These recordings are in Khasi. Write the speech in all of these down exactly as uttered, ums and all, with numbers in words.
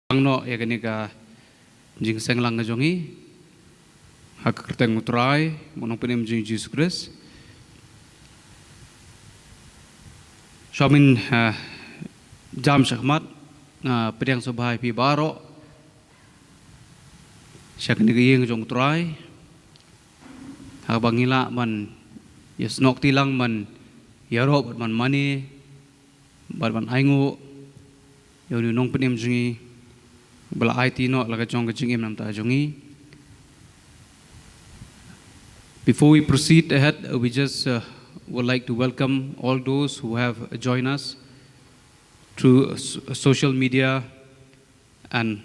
Pdiang noh ïa kane ka jingseng lang ka jong ngi ha ka kyrteng U Trai bad U Nongpynim jong ngi Jisu Khrist. Shuwa ngin, ah, jam shakhmat, ah, pdiang sngewbha ïa phi baroh sha kane ka ïing jong U Trai, ha kaba ngi lah ban ïasnoh kti lang, ban ïaroh bad ban mane bad ban ainguh ïa une u Nongpynim jong ngi ba la aiti noh la ka jong ka jingim na ka bynta jong ngi. Before we proceed ahead, uh, we just, uh, would like to welcome all those who have joined us through, uh, s-, social media and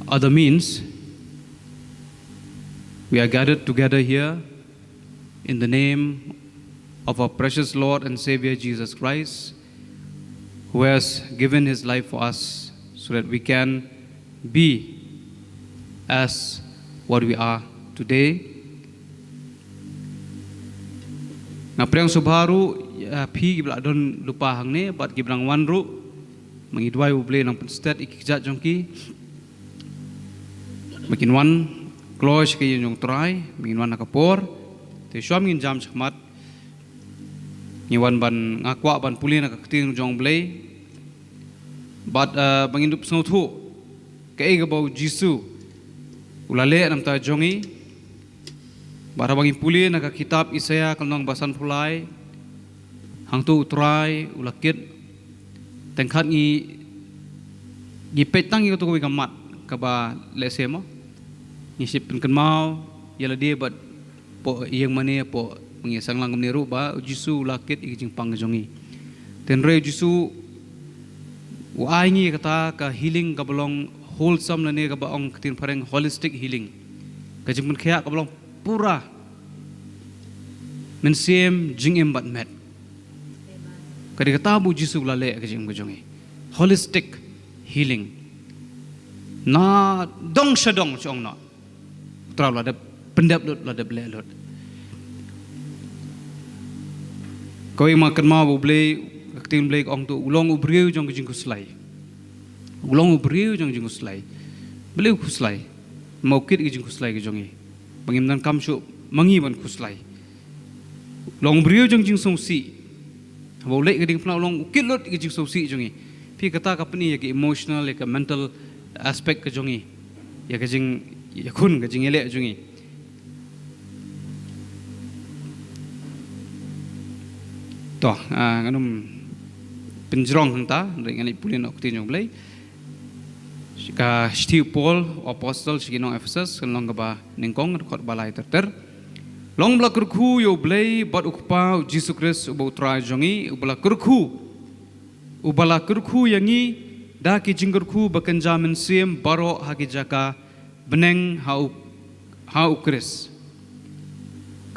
other means. We are gathered together here in the name of our precious Lord and Savior Jesus Christ, who has given his life for us so that we can be as what we are today. Nga pdiang sngewbha ruh ïa phi kiba la don lypa hangne bad kiba dang wan ruh. Ngi duwai U Blei un pynstet ïa ki kjat jong ki ba kin wan kloi sha ka ïing jong U Trai, ba kin wan ha ka por. Te shuwa ngin jam shakhmat, ngi wan ban, nga kwah ban pule na ka ktien jong U Blei bad, eh, ba ngin ïoh sngewthuh kaei kaba U Jisu u la leh na ka bynta jong ngi. Bad haba ngi pule na ka kitab Isaïah ka lynnong ba sanphew lai, hangto U Trai u la kit. Tang kat ngi, ngi peit tang ïa kato kawei ka mat kaba lehse mo ngi shu pynkynmaw ïa lade bad hapoh ïing mane, hapoh ba ngi ïaseng lang kumne ruh, ba U Jisu u la kit ïa ka jingpang ka jong ngi. Te hynrei U Jisu u ai ngi kata ka healing kaba long wholesome lane kaba ong ka ktien phareng holistic healing. Ka jingpynkhiah kaba long pura, mynsiem, jingim bad met. Ka dei kata ba U Jisu u la leh ha ka jingim ka jong ngi. Holistic healing. Na dong sha dong, shu ong noh, U Trai u la dep pyndep lut, u la dep leh lut. Kawei ma kynmaw ba U Blei, ka ktien Blei ka ong to, u long u briew jong ka jingkhuslai. U long u briew jong ka jingkhuslai. Balei u khuslai? Namar u kit ïa ka jingkhuslai ka jong ngi, ba ngim donkam shuh ma ngi ban khuslai. U long u briew jong ka jingsngewsih. Haba u leit ka diengphna u long u kit lut ïa ka jingsngewsih jong ngi. Phi, kata ka pyni ïa ka emotional, ïa ka mental aspect ka jong ngi, ïa ka jing, ïa khun, ka jingïaleh jong ngi. To, ah, ngan ym pynjrong hangta, hynrei ngan leit pule noh ka ktien jong U Blei. Ka shithi u Paul u apostol sha ki nong Ephesus, ka lynnong kaba nyngkong, dkhot ba lai ter ter. Long ba la kyrkhu ïa U Blei bad U Kpa U Jisu Khrist, uba U Trai jong ngi, uba la kyrkhu, uba la kyrkhu ïa ngi da ki jingkyrkhu ba kynja mynsiem baroh ha ki jaka bneng ha u, ha U Khrist.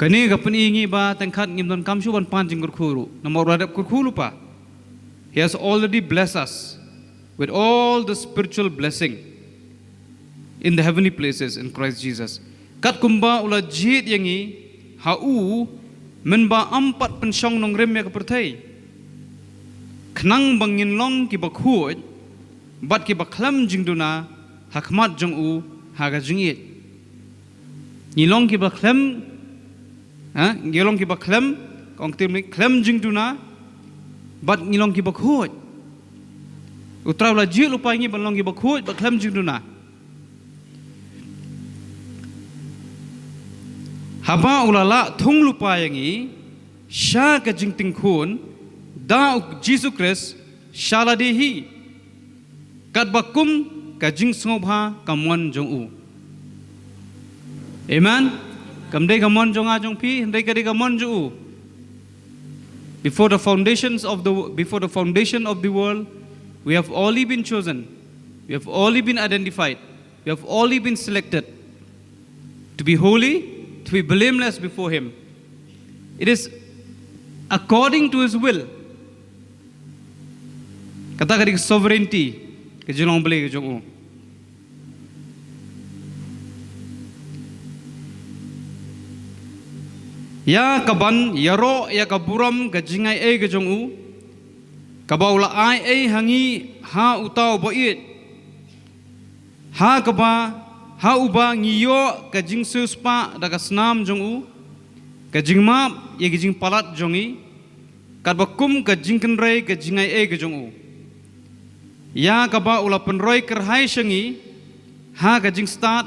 Kane ka pyni ïa ngi ba tang kat ngim donkam shuh ban pan jingkyrkhu ruh, namar u la dep kyrkhu lypa. He has already blessed us with all the spiritual blessing in the heavenly places in Christ Jesus. Katkumba u la jied ïa ngi ha u, mynba ym pat pynshong nongrim ïa ka pyrthei, khnang ba ngin long kiba khuid bad kiba khlem jingduna ha khmat jong u ha ka jingïeit. Ngi long kiba khlem, ha, ngi long kiba khlem, ka ong ka ktien Blei, khlem jingduna bad ngi long kiba khuid. U Trai u la jied lypa ïa ngi ban long kiba khuid bad khlem jingduna. Haba u la lah thung lypa ïa ngi sha ka jingtingkhun da U Jisu Khrist sha lade hi, katba kum ka jingsngewbha ka mon jong u. Amen. Kam dei ka mon jong nga jong phi, hynrei ka dei ka mon jong u. Before the foundations of the, before the foundation of the world, we have already been chosen. We have already been identified. We have already been selected to be holy, to be blameless before him. It is according to his will. Kata ka dei ka sovereignty ka jinglong Blei ka jong u. Ïa kaban ïaroh ïa ka burom ka jingai ei ka jong u, Kaba u la ai ei ha ngi ha uta uba ïeit, ha kaba, ha uba ngi ïoh ka jingsiewspah da ka snam jong u, ka jingmap ïa ka jingpalat jong ngi, katba kum ka jingkynrei ka jingai ei ka jong u, ïa kaba u la pynroi kyrhai sha ngi ha ka jingstad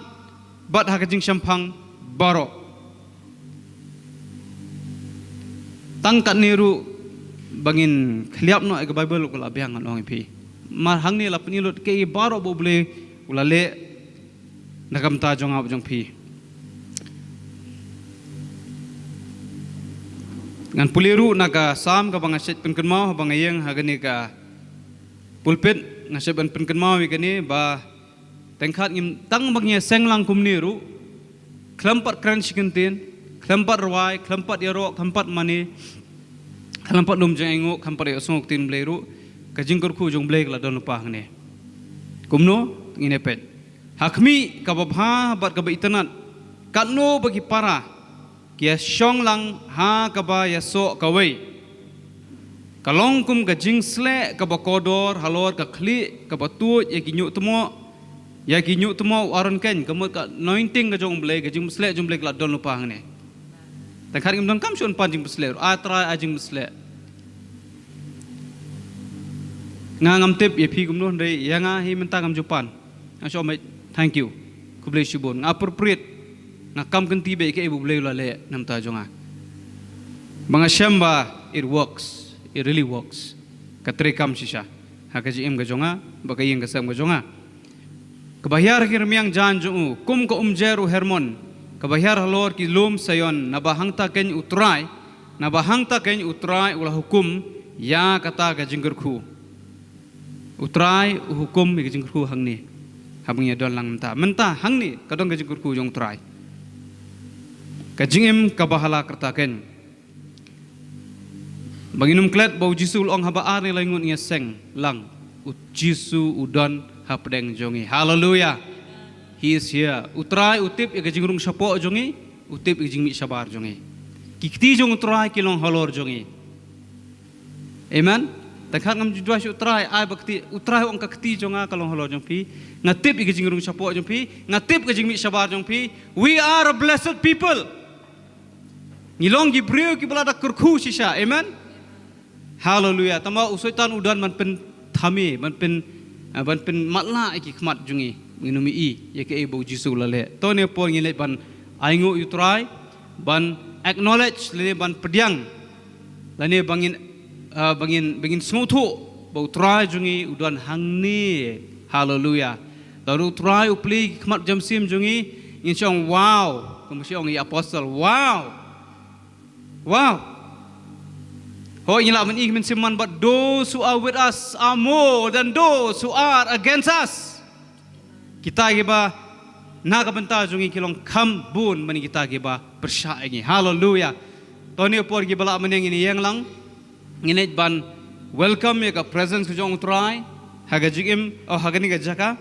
bad ha ka jingshemphang baroh. Tang katne ruh ba ngin khliap noh ïa ka Baibl, ka la biang, ngan ong ïa phi. Mar hangne la pynlut kaei baroh ba U Blei u la leh na ka bynta jong nga bad jong phi. Ngan pule ruh na ka Salm kaba nga shait pynkynmaw haba nga ïeng ha kane ka pulpit, nga shait ban pynkynmaw ïa kane ba teng khat ngim, tang ba ngi ïa seng lang kumne ruh, khlem pat kren shi kyntien, khlem pat rwai, khlem pat ïaroh, khlem pat mane, khlem pat lum jingaiñguh, khlem pat ïohsngew ktien Blei ruh, ka jingkyrkhu jong Blei ka la don lypa hangne. Kumno? Ngin ïa peit. Ha khmih kaba bha bad kaba itynnad, katno ba ki para ki ïa shong lang ha kaba ïasoh kawei. Ka long kum ka jingsleh kaba kordor halor ka khlieh kaba tuid ïa ki ñiuhtmoh, ïa ki ñiuhtmoh u Aaron keiñ, ka mut ka anointing ka jong U Blei, ka jingpynsleh jong U Blei ka la don lypa hangne. Tang khat ngim donkam shuh ban pan jingpynsleh, ai Trai ai jingpynsleh. Nga ngam tip ïa phi kumno, hynrei ïa nga hi mynta ngam ju pan. Nga shu ong, thank you. Khublei shibun. Nga appropriate. Nga kam kynti beit kaei ba U Blei u la leh na ka bynta jong nga. Ba nga shem ba it works. It really works. Ka treikam shisha ha ka jingim ka jong nga bad ka ïing ka sem ka jong nga. Kaba hiar ha ki rmiang jaiñ jong u, kum ka umjer u Hermon, kaba hiar halor ki lum Saion, naba hangta keiñ U Trai, naba hangta keiñ U Trai u la hukum ïa kata ka jingkyrkhu. U Trai u hukum ïa ka jingkyrkhu hangne. Haba ngi ïa don lang mynta. Mynta hangne ka don ka jingkyrkhu jong U Trai. Ka jingim kaba hala ka rta keiñ. Ba ngin ym klet ba U Jisu u la ong haba ar ne lai ngut ngi ïa seng lang, U Jisu u don hapdeng jong ngi. Haleluia. He is here. U Trai u tip ïa ka jingrung shapoh jong ngi, u tip ïa ka jingmih shabar jong ngi. Ki kti jong U Trai ki long halor jong ngi. Amen. Tang khat ngam ju duwai shuh, Trai ai ba kti, U Trai u ong ka kti jong nga ka long halor jong phi. Nga tip ïa ka jingrung shapoh jong phi, nga tip ka jingmih shabar jong phi. We are a blessed people. Ngi long ki briew kiba la da kyrkhu shisha. Amen. Haleluia. Tangba u Soitan u don ban pynthame, ban pyn, ah, ban pynmatlah ïa ki khmat jong ngi. Ngin ym ïohi ïa kaei ba U Jisu u la leh. To ne por ngin leit ban ainguh ïa U Trai, ban acknowledge lane ban pdiang, lane ba ngin, ah, ba ngin, ba ngin sngewthuh ba U Trai jong ngi u don hangne. Haleluia. Lada U Trai u plie ïa ki khmat jamsim jong ngi, ngin shu ong wow. Kumba shu ong ïa ki apostle, wow. Wow. Hooid, ngi lah ban ïohi mynsiem man, but those who are with us are more than those who are against us. Kita kiba na ka bynta jong ngi ki long kham bun ban kita kiba pyrshah ïa ngi. Haleluia. To ne por kiba lah mynne ngin ïeng lang. Ngin leit ban welcome ïa ka presence ka jong U Trai ha ka jingim, oh, ha kane ka jaka.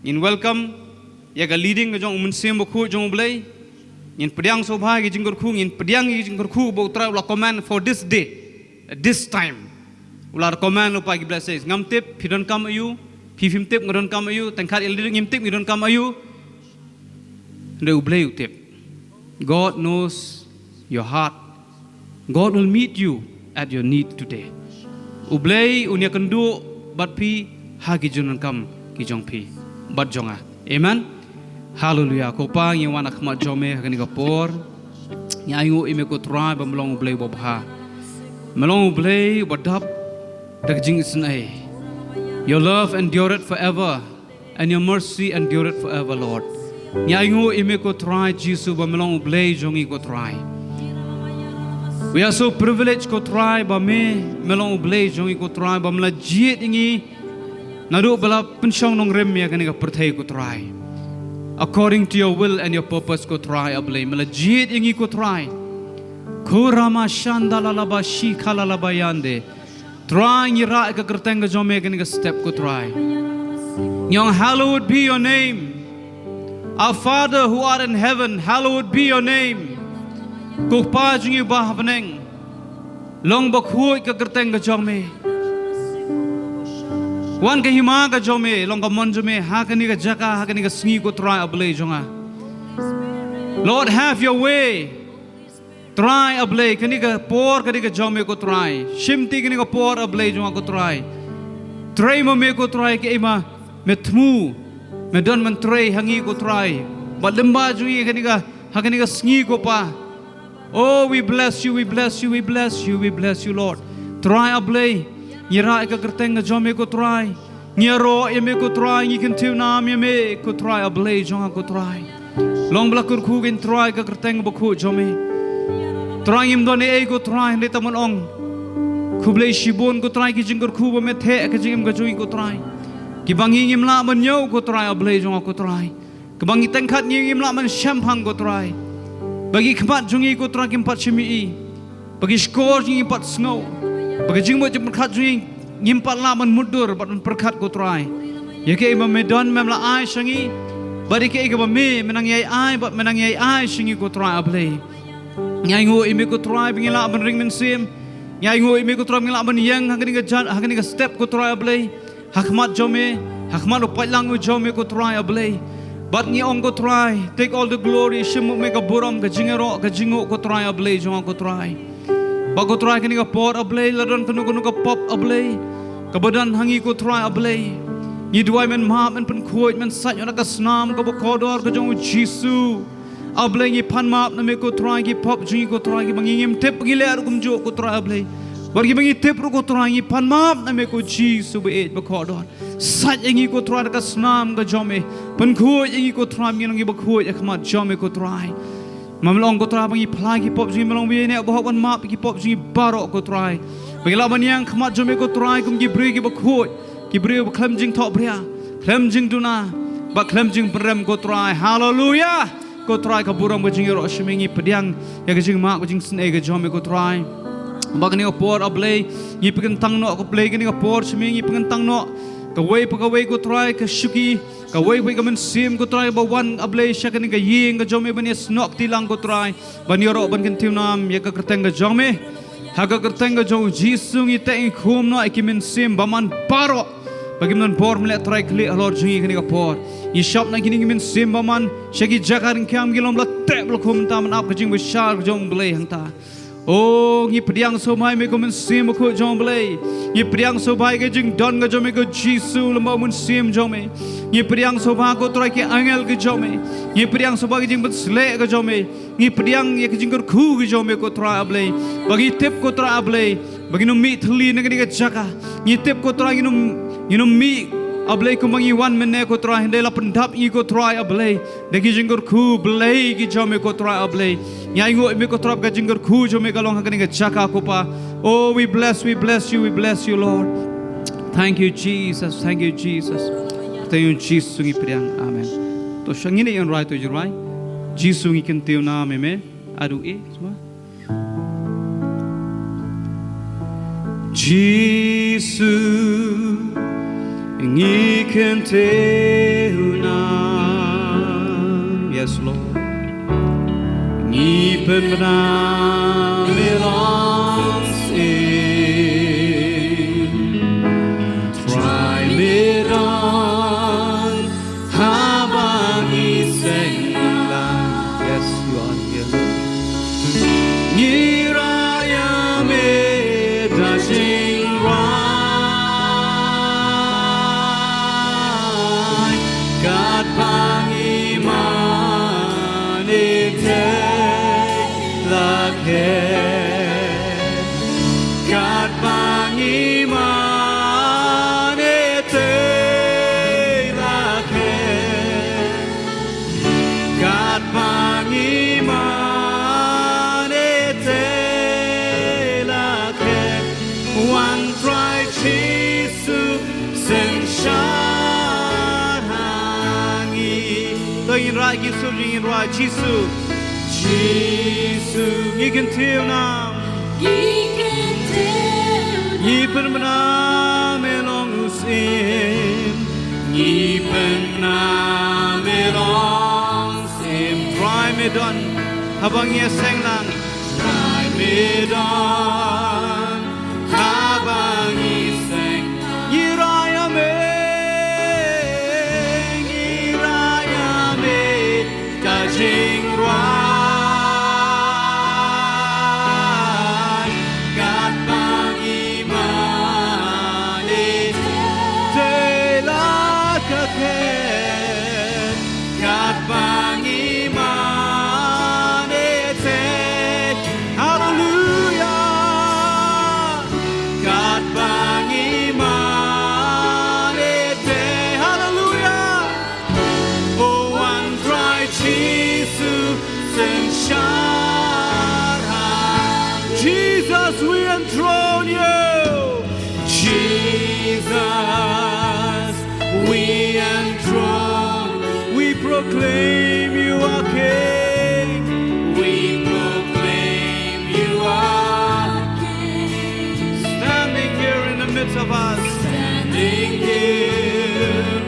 Ngin welcome ïa ka leading ka jong U Mynsiem Bakhuid jong U Blei. Ngin pdiang sngewbha ïa ka jingkyrkhu, ngin pdiang ïa ka jingkyrkhu ba U Trai u la command for this day, this time. U la command lypa ki blessings. Ngam tip phi donkam aïu, phi phim tip nga donkam aïu, tang khat ïa leading ngim tip ngi donkam aïu. Hynrei U Blei u tip. God knows your heart. God will meet you at your need today. U Blei un ïakynduh bad phi ha ki jingdonkam ki jong phi bad jong nga. Amen. Haleluia. Ko Pa, ngi wan ha khmat jong me ha kane ka por. Ngi ainguh ïa me ko Trai ba me long U Blei uba bha. Me long U Blei uba dap da ka jingisynei. Your love endureth forever. And your mercy endureth forever, Lord. Ngi ainguh ïa me ko Trai Jisu ba me long U Blei jong ngi ko Trai. We are so privileged ko Trai ba me, me long U Blei jong ngi ko Trai, ba me la jied ïa ngi naduh ba la pynshong nongrim ïa kane ka pyrthei ko Trai. According to your will and your purpose ko Trai A Blei, me la jied ïa ngi ko Trai. Kurama shanda la la ba shi kala la ba yande. Trai, ngi rah ïa ka kyrteng ka jong me kane ka step ko Trai. Ngi ong, hallowed be your name. Our Father who art in heaven, hallowed be your name. Ko Pa jong ngi ba ha bneng, long bakhuid ka kyrteng ka jong me. Wan ka hima ka jong me, long ka mon jong me, ha kane ka jaka, ha kane ka sngi ko Trai A Blei jong nga. Lord, have your way. Trai A Blei, kane ka por, kane ka jong me ko Trai. Shimti kane ka por A Blei jong nga ko Trai. Trei ma me ko Trai, kaei ma me thmu, me don ban trei ha ngi ko Trai. Bad lyngba jong ngi kane ka, ha kane ka sngi ko Pa. Oh, we bless you, we bless you, we bless you, we bless you, Lord. Trai A Blei, ngi rah ïa ka kyrteng ka jong me ko Trai. Ngi ïaroh ïa me ko Trai, ngi kyntiew nam ïa me ko Trai A Blei jong nga ko Trai. Long ba la kyrkhu kein Trai ka kyrteng bakhuid jong me. Trai ngim don ei ei ko Trai, hynrei tang ban ong khublei shibun ko Trai ki jingkyrkhu ba me theh ka jingim ka jong ngi ko Trai. Kiba ngi ngim lah ban ñiew ko Trai A Blei jong nga ko Trai. Kaba ngi tyngkhat ngi ngim lah ban shemphang ko Trai. Ba ki khmat jong ngi ko Trai kim pat shym ïohi. Ba ki shkor jong ngi ngim pat sngew. Ba ki jingmut jingpyrkhat jong ngi ngim pat lah ban mutdur bad ban pyrkhat ko Trai. Ïa kaei ba me don mem la ai sha ngi. Bad ïa kaei kaba me, me nang ïai ai, bad me nang ïai ai sha ngi ko Trai A Blei. Ngi ainguh ïa me ko Trai ba ngi lah ban ring mynsiem. Ngi ainguh ïa me ko Trai ba ngi lah ban ïeng ha kane ka jan, ha kane ka step ko Trai A Blei. Ha khmat jong me, ha khmat u paidlang u jong me ko Trai A Blei. Bad ngi ong ko Trai, take all the glory, shim ma me ka burom, ka jingïaroh, ka jingnguh ko Trai A Blei jong nga ko Trai. Ba ko Trai kane ka por A Blei, la don kano kano ka pop A Blei. Kaba don ha ngi ko Trai A Blei. Ngi duwai men map, men pynkhuid, men sait ïa ka snam kaba kordor ka jong u Jisu. A Blei ngi pan map na me ko Trai ki pop jong ngi ko Trai kiba ngi ngim tip ngi leh ruh kumjuh ko Trai A Blei. Bad kiba ngi tip ruh ko Trai ngi pan map na me ko Jisu ba ïeit ba kordor. Sait ïa ngi ko Trai da ka snam ka jong me. Pynkhuid ïa ngi ko Trai ngi long kiba khuid ha khmat jong me ko Trai. Mem long ko Trai ba ngi phla ki pop jong ngi, mem long ba ïa ngi ba hok ban map ki pop jong ngi baroh ko Trai. Ba ngi lah ban ïeng ha khmat jong me ko Trai kum ki briew kiba khuid. Ki briew ba khlem jingthoh bria, khlem jingduna, ba khlem jingpynrem ko Trai. Haleluia. Ko Trai ka burom ka jingïaroh sha me ngi pdiang ïa ka jingmap ka jingsnei ka jong me ko Trai. Ba kane ka por A Blei ngi pynkyntang noh ko Blei kane ka por sha me ngi pynkyntang noh. Kawei pa kawei ko Trai ka shuki, kawei pa kawei ka mynsiem ko Trai ba wan A Blei sha kane ka ïing ka jong me ban ïasnoh kti lang ko Trai. Ban ïaroh ban kyntiew nam ïa ka kyrteng ka jong me. Ha ka kyrteng ka jong u Jisu ngi teh ngi khum noh ïa ki mynsiem bymman baroh. Ba kim don bor mynta Trai khlieh halor jong ngi kane ka por. Ngi shop na kine ki mynsiem bymman sha ki jaka ryngkiang ki long ba la teh ba la khum mynta ban ap ka jingbishar ka jong u Blei hangta. O ngi pdiang sngewbha ïa me ko mynsiem bakhuid jong u Blei. Ngi pdiang sngewbha ïa ka jingdon ka jong me ko Jisu lem bad u mynsiem jong me. Ngi pdiang sngewbha ko Trai ki angel ki jong me. Ngi pdiang sngewbha ka jingpynsleh ka jong me. Ngi pdiang ïa ka jingkyrkhu ka jong me ko Trai A Blei. Ba ngi tip ko Trai A Blei ba ngin ym mih thylli na kane ka jaka. Ngi tip ko Trai ngin ym, ngin ym mih A Blei kumba ngi wan mynne ko Trai, hynrei la pyndap ïa ngi ko Trai A Blei da ki jingkyrkhu Blei ki jong me ko Trai A Blei. Ngi ainguh ïa me ko Trai ba ka jingkyrkhu jong me ka long ha kane ka jaka ko Pa. Oh, we bless, we bless you, we bless you, Lord. Thank you, Jesus. Thank you, Jesus. Thank you, Jesus. Ngi pdiang. Amen. To sha ngin ïa rai to jingrai. Jisu ngi kyntiew nam ïa me. Adu e, semua. Jisu ngi kyntiew nam. Yes, Lord. Ngi pynbna me long syiem. Trai me don haba ngi seng lang. Yes, you are here. Ngi rah ïa me da jingrai. Katba ngi mane te la ke. Katba ngi mane te la ke. Katba ngi mane te la ke. Wan Trai Jisu synshar ha ngi. To ngin rah ki sur jingim rah Jisu. Jisu ngi kyntiew nam. Ngi kyntiew nam. Ngi pynbna me long u syiem. Ngi pynbna me long syiem. Trai me don haba ngi seng lang. Trai me don haba ngi seng. Ngi rah ïa me. Katba ngi mane te. Hallelujah. Katba ngi mane te. Hallelujah. O wan Trai Jisu synshar. Jesus, we enthrone you. Jesus, we enthrone, we proclaim you are King. We proclaim you are King. Standing here in the midst of us. Standing here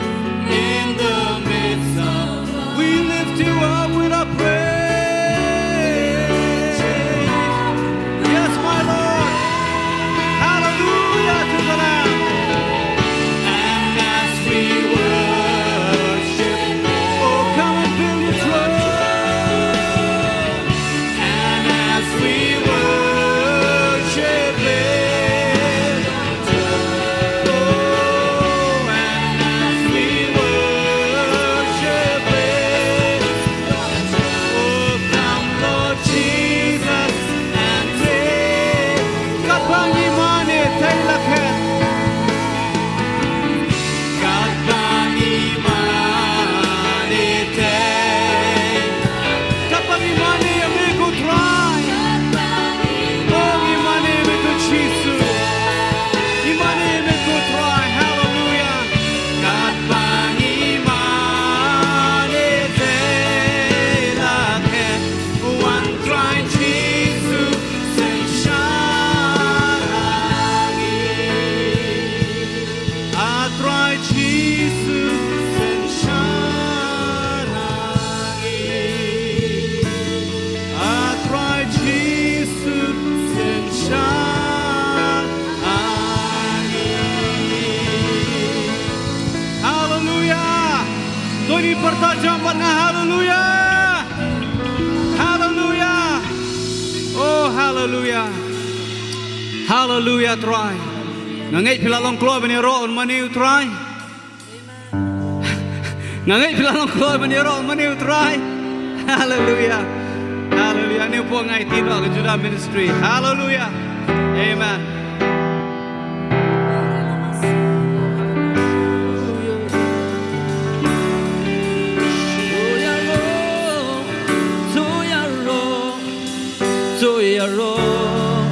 in the midst of us. We lift you up with our praise. Yes, my Lord. Hallelujah to the Lamb. And as we worship, oh, come and fill your throne. And as we worship, lift, oh, and as we worship, lift, oh, come, Lord Jesus, and take. Katba ngi mane te la khet. Katba ngi mane te. Katba ngi mane ïa me ko Trai. Oh, ngi mane ïa me ko Jisu. Ngi mane ïa me ko Trai. Hallelujah. Katba ngi mane te la khet. Wan Trai Jisu synshar ha ngi. A Trai Jisu synshar ha ngi. A Trai Jisu synshar ha ngi. Hallelujah. To ngin pyrta jam bad nga, hallelujah. Hallelujah. Oh, hallelujah. Hallelujah, Trai. Nga ngeit phi la long kloi ban ïaroh ïa u mane u Trai. Nga ngeit phi la long kloi ban ïaroh ïa u mane u Trai. Hallelujah. Hallelujah. Ani u pong ai tin wa ka Judah Ministry. Hallelujah. Amen. To ïaroh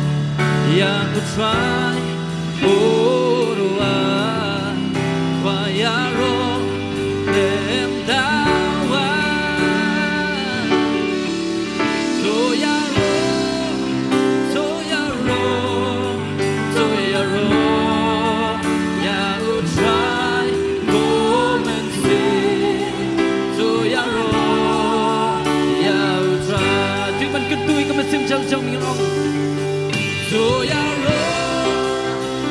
ïa u Trai, oh, to ïaroh, wa ïaroh lem da wai. To ïaroh, to ïaroh, to ïaroh ïa u Trai, ko men To ïaroh ïa u Trai. Dei ban kyntu ïa ka mynsiem jong ngi, ngin ong. To ïaroh,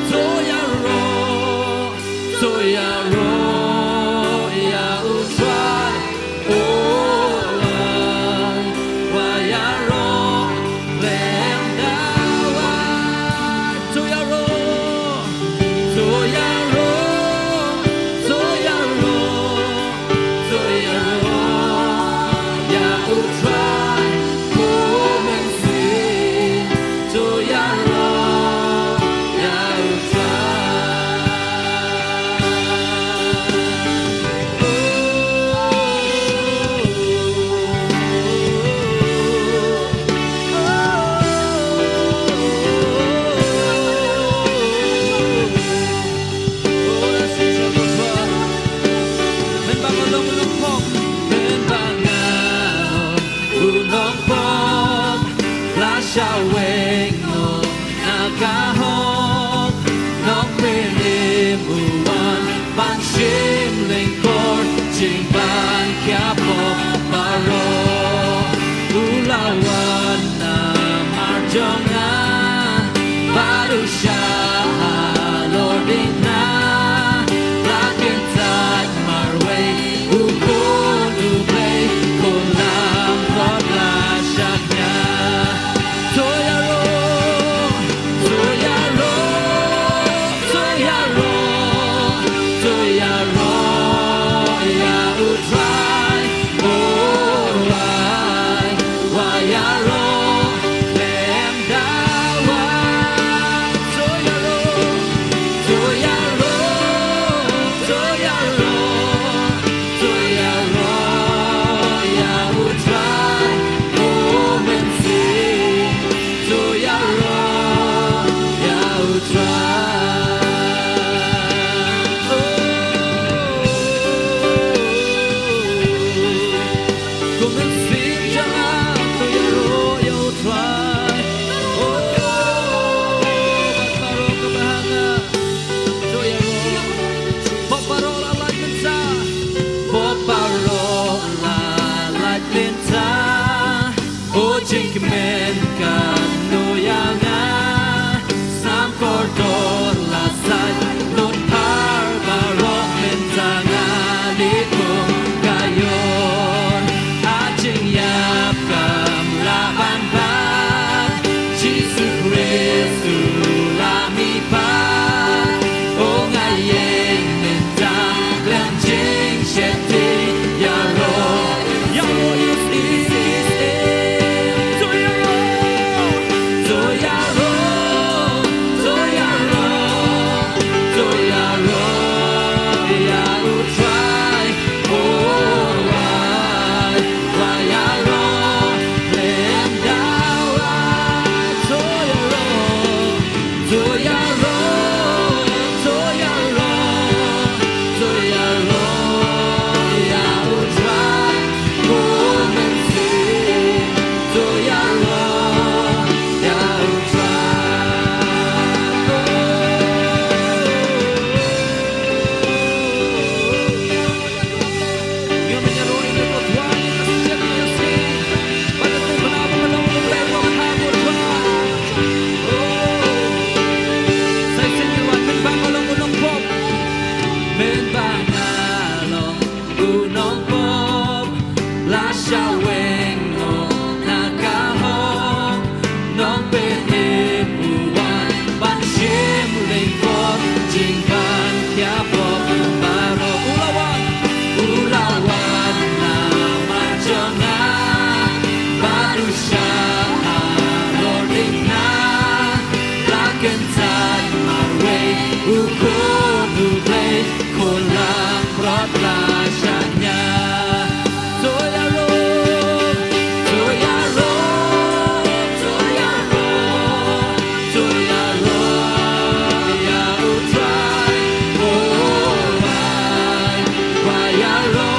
to ïaroh, to ïaroh ïa u Trai. Oh, wa ïaroh lem da wai. To ïaroh, to ïaroh, to ïaroh, to ïaroh ïa u Trai, ko men sien. To ïaroh ïa u Trai. Shawei no na ka hok, nongpynim u wan ban shim lyngkor jingban kiapoh baroh. U la wan namar jong nga bad u shah halor ding na. La kyntait marwei u Khun u Blei, ko lam khot la shakñia. To ïaroh, to ïaroh, to ïaroh, to ïaroh, to ïaroh U nongpop la shah weng noh na ka hok, nongpynim u wan ban shim lyngkot, jingwan ïa pop baroh. U la wan, u la wan na mar jong nga, bad u shah halor ïa nga. La kyntait marwei u khun u Blei, khun langbrot la shah nia. To ïaroh, to ïaroh, to ïaroh, to ïaroh ïa U Trai. Oh, wai, wai ïaroh.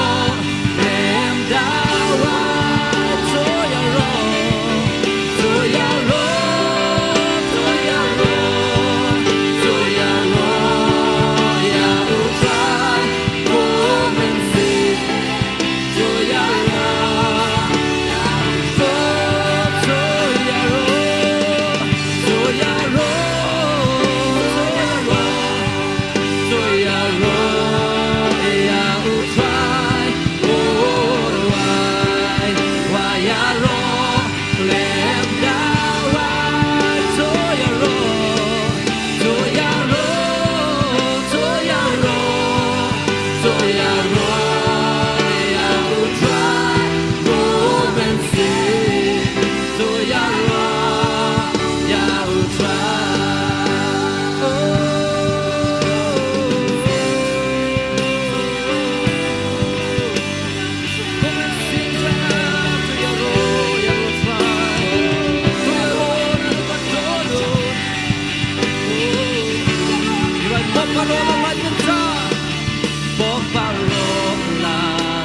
Pop baroh la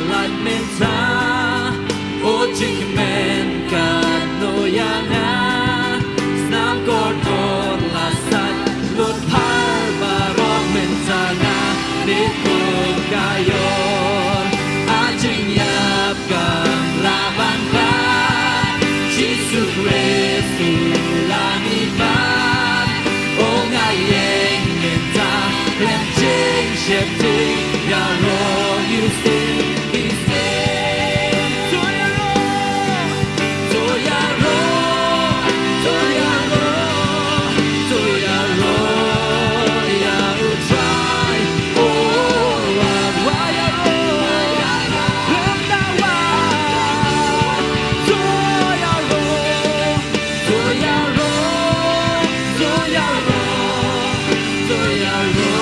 lait mynta, u jingkmen katno ïa nga. Snam kordor la sait lut phar baroh mynta, nga dei u ka ïor. A jingïap kam lah ban khlad, Jisu Khrist u la mihpat. Oh, nga ïeng mynta khlem jingsheptieng, ïaroh ïa u Sting. To ïaroh, to ïaroh, to ïaroh, to ïaroh ïa U Trai. Oh, wa, wa ïaroh, khlem da wad, to ïaroh. To ïaroh, to ïaroh, to ïaroh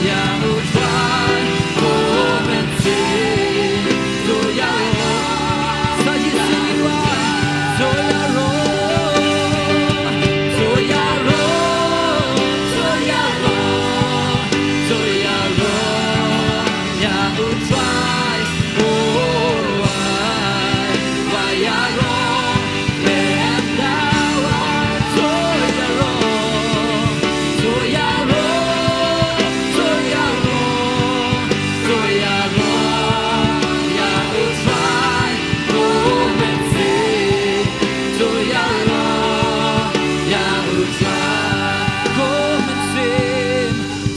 ïa U Trai. Come and sing. To ïaroh. Sa shisien ïa u. To ïaroh, to ïaroh, to ïaroh, to ïaroh ïa U Trai. Oh, wa, wa ïaroh.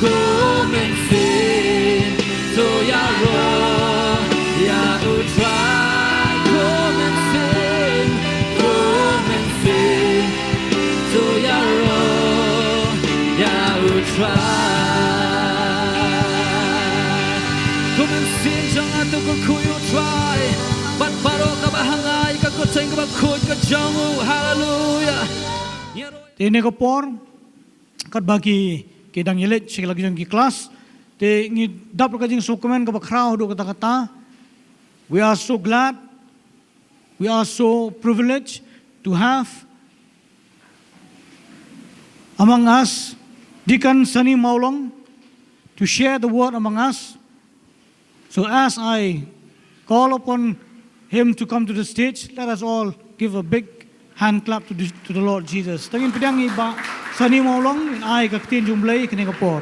Come and sing. To ïaroh ïa U Trai. Come and sing, come and sing. To ïaroh ïa U Trai. Come and sing, jong nga to kyrkhu ïa U Trai. Bad baroh kaba ha nga ïa ka kyrteng kaba khuid ka jong u. Haleluia. Te kane ka por, katba ki, ki dang ïaleit sha la ki jong ki klas, te ngi dap ka jingsngewkmen kaba khraw haduh katta katta. We are so glad, we are so privileged to have among us Deacon Sunny Mawlong to share the word among us. So as I call upon him to come to the stage, let us all give a big hand clap to the, to the Lord Jesus. Tang ngin pdiang ïa i Bah Sunny Mawlong, un ai ka ktien jong U Blei kane ka por.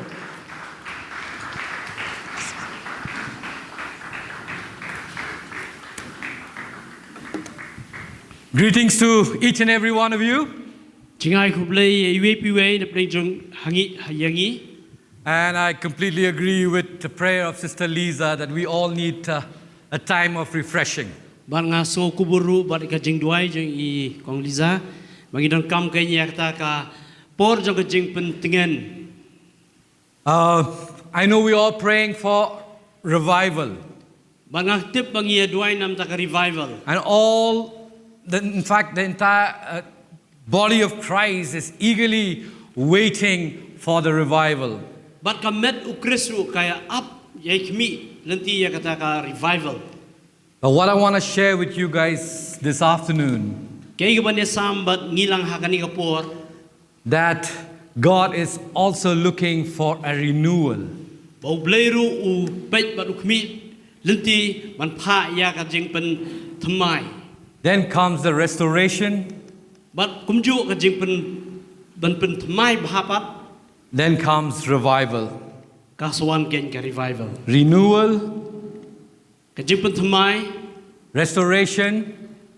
Greetings to each and every one of you. Jngai khublei ïa iwei pa iwei na pdeng jong ha ngi, ha ïa ngi. And I completely agree with the prayer of Sister Lisa that we all need uh, a time of refreshing. Bad nga sngewkubur ruh bad ka jingduwai jong i Kong Lisa ba ngi donkam ka ïa kata ka por jong ka jingpyntngen. Uh, I know we're all praying for revival. Bad nga tip ba ngi ïa duwai namar ka revival. And all, the, in fact, the entire uh, body of Christ is eagerly waiting for the revival. Bad ka met u Khrist ruh ka ïa ap ïa khmih lynti ïa kata ka revival. But what I want to share with you guys this afternoon Kaei kaba ngi sam bad ngi lang ha kane ka por that God is also looking for a renewal. Ba U Blei ruh u peit bad u khmih lynti ban phah ïa ka jingpynthymmai. Then comes the restoration. Bad kumjuh ka jingpyn ban pynthymmai bha pat. Then comes revival. Ka sa wan keiñ ka revival. Renewal, Ka jingpynthymmai, restoration,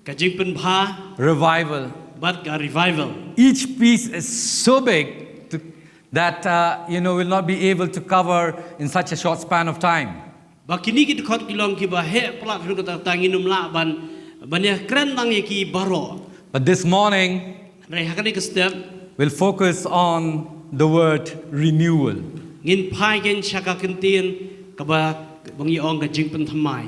ka jingpynbha, revival. Bad ka revival. Each piece is so big to, that uh, you know will not be able to cover in such a short span of time. Ba kine ki dkhot ki long kiba heh palat haduh katta katta ngin ym lah ban ban ïa kren tang ïa ki baroh. But this morning, Hynrei ha kane ka step we'll focus on the word renewal. Ngin phai keiñ sha ka kyntien kaba ba ngi ong ka jingpynthymmai.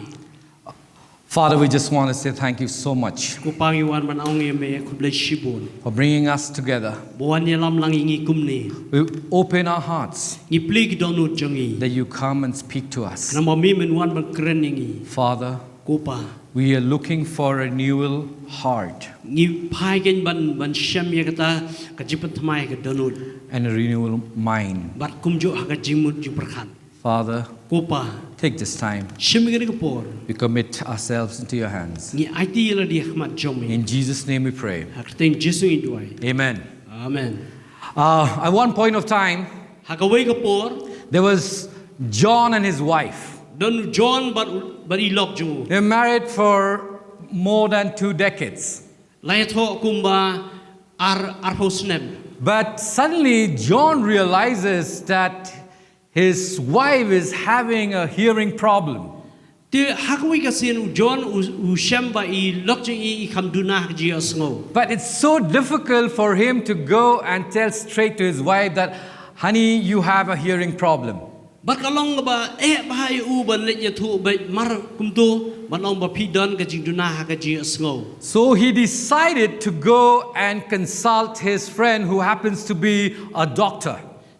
Father, we just want to say thank you so much Ko Pa, ngi wan ban ong ïa me khublei shibun for bringing us together. ba wan ïalam lang ïa ngi kumne. We open our hearts Ngi plie ki dohnud jong ngi. That you come and speak to us. Namar ba me men wan ban kren ïa ngi. Father, Ko Pa, we are looking for a renewal heart ngi phai keiñ ban ban shem ïa kata ka jingpynthymmai ka dohnud. And a renewal mind. Bad kumjuh ha ka jingmut jingpyrkhat. Father, Ko Pa, take this time. Shim ïa kane ka por. We commit ourselves into your hands. Ngi aiti ïa lade ha khmat jong me. In Jesus' name we pray. Ha ka kyrteng Jisu ngi duwai. Amen. Amen. Uh, at one point of time, Ha kawei ka por, there was John and his wife. Don John bad bad i lok jong u. They were married for more than two decades. La ïathoh kumba ar arphew snem. But suddenly, John realizes that his wife is having a hearing problem. Te ha kawei ka sien u John u, u shem ba i lok jong i i kham duna ha ka jingïohsngew. But it's so difficult for him to go and tell straight to his wife that, "Honey, you have a hearing problem." Bad ka long kaba eh bha ïa u ban leit ïathuh beit mar kumto ban ong ba phi don ka jingduna ha ka jingïohsngew. So he decided to go and consult his friend who happens to be a doctor.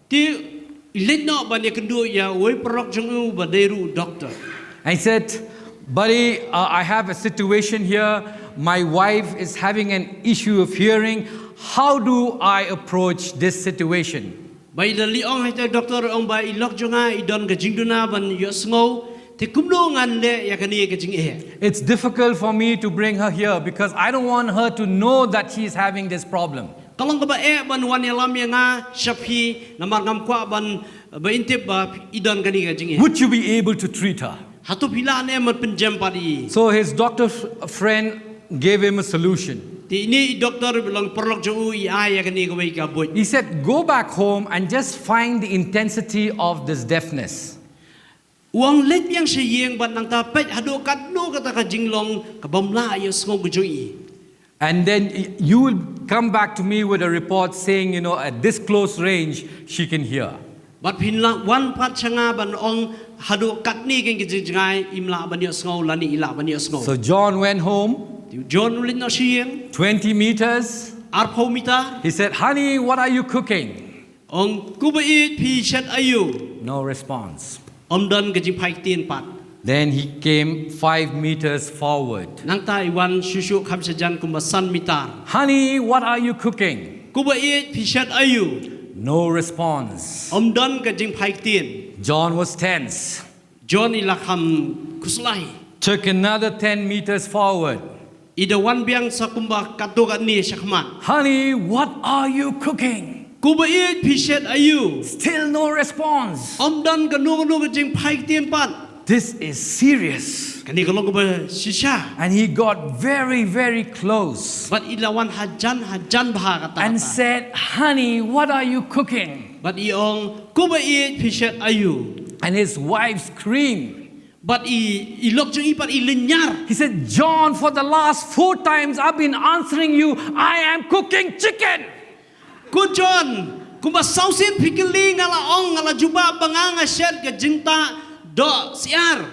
Te i leit noh ban ïakynduh ïa uwei u paralok jong u ba dei ruh u doktor. And he said, "Buddy, uh, I have a situation here. My wife is having an issue of hearing. How do I approach this situation?" Ba i la leit ong ha ita i doktor, ong ba i lok jong nga i don ka jingduna ban ïohsngew. Te kumno ngan leh ïa kane ka jingeh? It's difficult for me to bring her here because I don't want her to know that she is having this problem. Ka long kaba eh ban wan ïalam ïa nga sha phi namar ngam kwah ban ba in tip ba i don kane ka jingeh. Would you be able to treat her? Hato phi lah ne em ban pynjem pat ïa i? So his doctor f- friend gave him a solution. Te ine i doktor ba long paralok jong u i ai ïa kane kawei ka buit. He said, "Go back home and just find the intensity of this deafness." U ong, leit biang sha ïing bad nangta peit haduh katno kata ka jinglong ka bym lah ïohsngew ka jong i. And then y- you will come back to me with a report saying, you know, at this close range, she can hear. Bad phin lah wan pat sha nga ban ong haduh katne keiñ ka jingjngai im lah ban ïohsngew lane i lah ban ïohsngew. So John went home, Te u John u leit noh sha ïing. Twenty meters. Arphew mitar. He said, "Honey, what are you cooking?" Ong, "Kuba ïeit, phi shet aïu?" No response. Ym don ka jingphai ktien pat. Then he came five meters forward. Nangta i wan shuh shuh kham shajan kumba san mitar. "Honey, what are you cooking?" "Kuba ïeit, phi shet aïu?" No response. Ym don ka jingphai ktien. John was tense. John i la kham khuslai. Took another ten meters forward. I da wan biang sa kumba katto katne sha khmat. "Honey, what are you cooking?" "Kuba ïeit, phi shet aïu?" Still no response. Ym don kano kano ka jingphai ktien pat. This is serious. Kane ka long kaba shisha. And he got very, very close Bad i la wan hajan hajan bha kata. and Kata. Said, "Honey, what are you cooking?" Bad i ong, "Kumba ïeit phi shet aïu?" And his wife screamed. Bad i i lok jong i pat i lynñiar. He said, "John, for the last four times I've been answering you, I am cooking chicken." Ko John, kumba saw sien phi kylli nga la ong, nga la jubab ba nga nga shet ka jingtah doh syiar.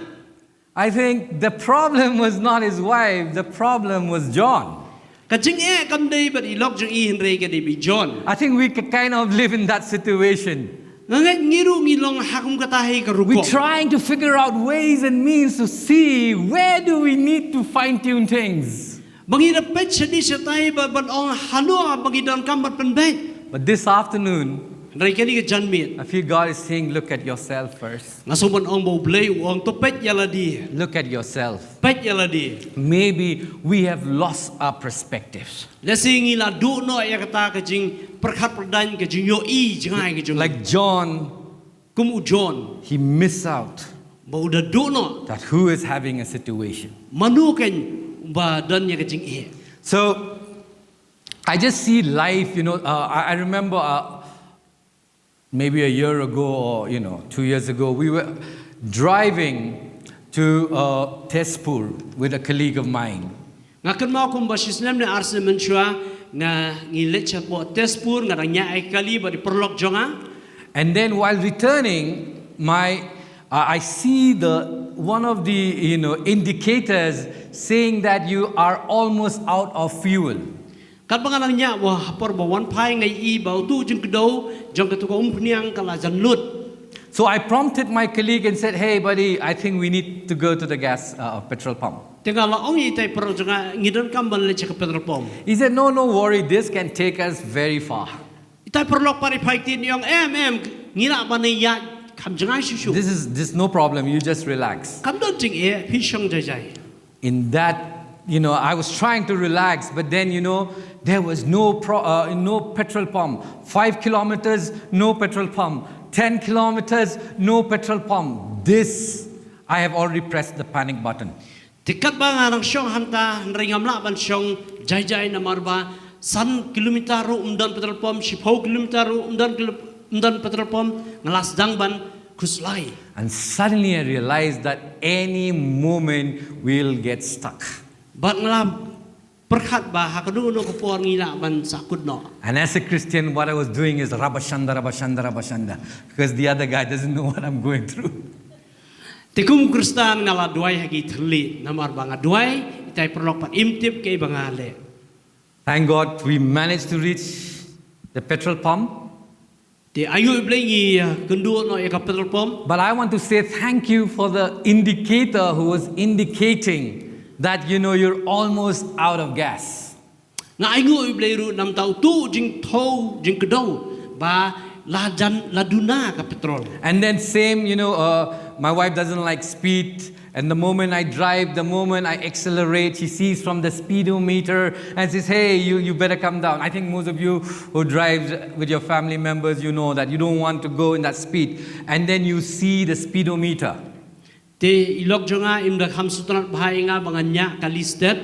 I think the problem was not his wife, the problem was John. Ka jingeh kam dei bad i lok jong i, hynrei ka dei bad i John. I think we could kind of live in that situation. Nga ngeit ngi ruh ngi long ha kum kata hi ka We're rukom. Trying to figure out ways and means to see where do we need to fine tune things. Ba ngi da peit shadih shatai ba ban ong hano ba ngi donkam ban pynbeit. But this afternoon, Hynrei kane ka janmiet, I feel God is saying, "Look at yourself first. nga sngewbha ban ong ba U Blei u ong, to peit ïa lade. Look at yourself." Peit ïa lade. Maybe we have lost our perspectives. Lehse ngi la duh noh ïa kata ka jingpyrkhat pyrdaiñ, ka jingïohi jngai ka jong. Like John, Kum u John, he missed out ba u da duh noh that who is having a situation. mano kan ba don ïa ka jingeh. So I just see life, you know. Uh, I, I remember uh, maybe a year ago or, you know, two years ago, we were driving to uh, Tezpur with a colleague of mine. Nga kynmaw kumba shi snem ne ar snem mynshuwa nga ngi leit sha pdeng Tezpur, nga dang ñiah ïa ka kali bad i paralok jong nga. And then while returning, my uh, I see the one of the, you know, indicators saying that you are almost out of fuel. Katba nga dang ñiah, ha por ba wan phai nga ïohi ba utu u jingkdew jong katu ka umphniang ka la jan lut. So I prompted my colleague and said, "Hey, buddy, I think we need to go to the gas uh, petrol pump." Te nga la ong ïa itai paralok jong nga, ngi donkam ban leit sha ka petrol pump. He said, "No, no worry, this can take us very far." Itai paralok pat i phai ktien, i ong, "Em, em, ngi lah ban ïaid kham jngai shuh shuh. This is this no problem, you just relax. Kam don jingeh, phi shong jai jai." In that, you know, I was trying to relax, but then, you know, there was no pro, uh, no petrol pump. Five kilometers, no petrol pump. Ten kilometers, no petrol pump. This, I have already pressed the panic button. Te katba nga dang shong hangta, hynrei ngam lah ban shong jai jai namar ba san kilometer ruh ym don petrol pump, shiphew kilometer ruh ym don kilo-, ym don petrol pump, nga la sdang ban khuslai. And suddenly I realized that any moment we'll get stuck. Bad nga la pyrkhat ba ha kano kano ka por ngi lah ban sahkut noh. And as a Christian, what I was doing is rabashanda, rabashanda, rabashanda, because the other guy doesn't know what I'm going through. Te kum Khristan nga la duwai ha ki thylliej, namar ba nga duwai itai paralok pat im tip kaei ba nga leh. Thank God we managed to reach the petrol pump. Te ainguh ïa U Blei ngi, uh, kynduh noh ïa ka petrol pump. But I want to say thank you for the indicator who was indicating that, you know, you're almost out of gas. Nga ainguh ïa U Blei ruh namar utu u jingthew, jingkdew ba la jan, la duna ka petrol. And then same, you know, uh, my wife doesn't like speed. And the moment I drive, the moment I accelerate, she sees from the speedometer and says, "Hey, you, you better come down." I think most of you who drive with your family members, you know that you don't want to go in that speed. And then you see the speedometer. Te i lok jong nga im da kham sngewtynnat bha ïa nga ba ngan ñiah kali stet.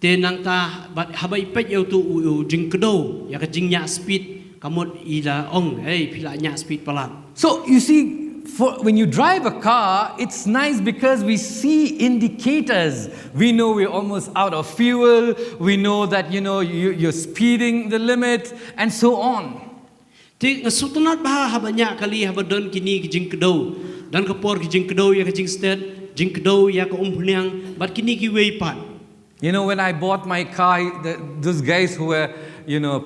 Te nangta bad haba i peit ïa utu u, u jingkdew ïa ka jingñiah speed, ka mut i la ong, "Hei, phi la ñiah speed palat." So you see, for, when you drive a car, it's nice because we see indicators. We know we're almost out of fuel. We know that, you know, you, you're speeding the limit and so on. Te nga sngewtynnat bha haba ñiah kali, haba don kine ki jingkdew. Don ka por ki jingkdew ïa ka jingstet, jingkdew ïa ka umphniang, bad kine kiwei pat. You know, when I bought my car, the, those guys who were, you know,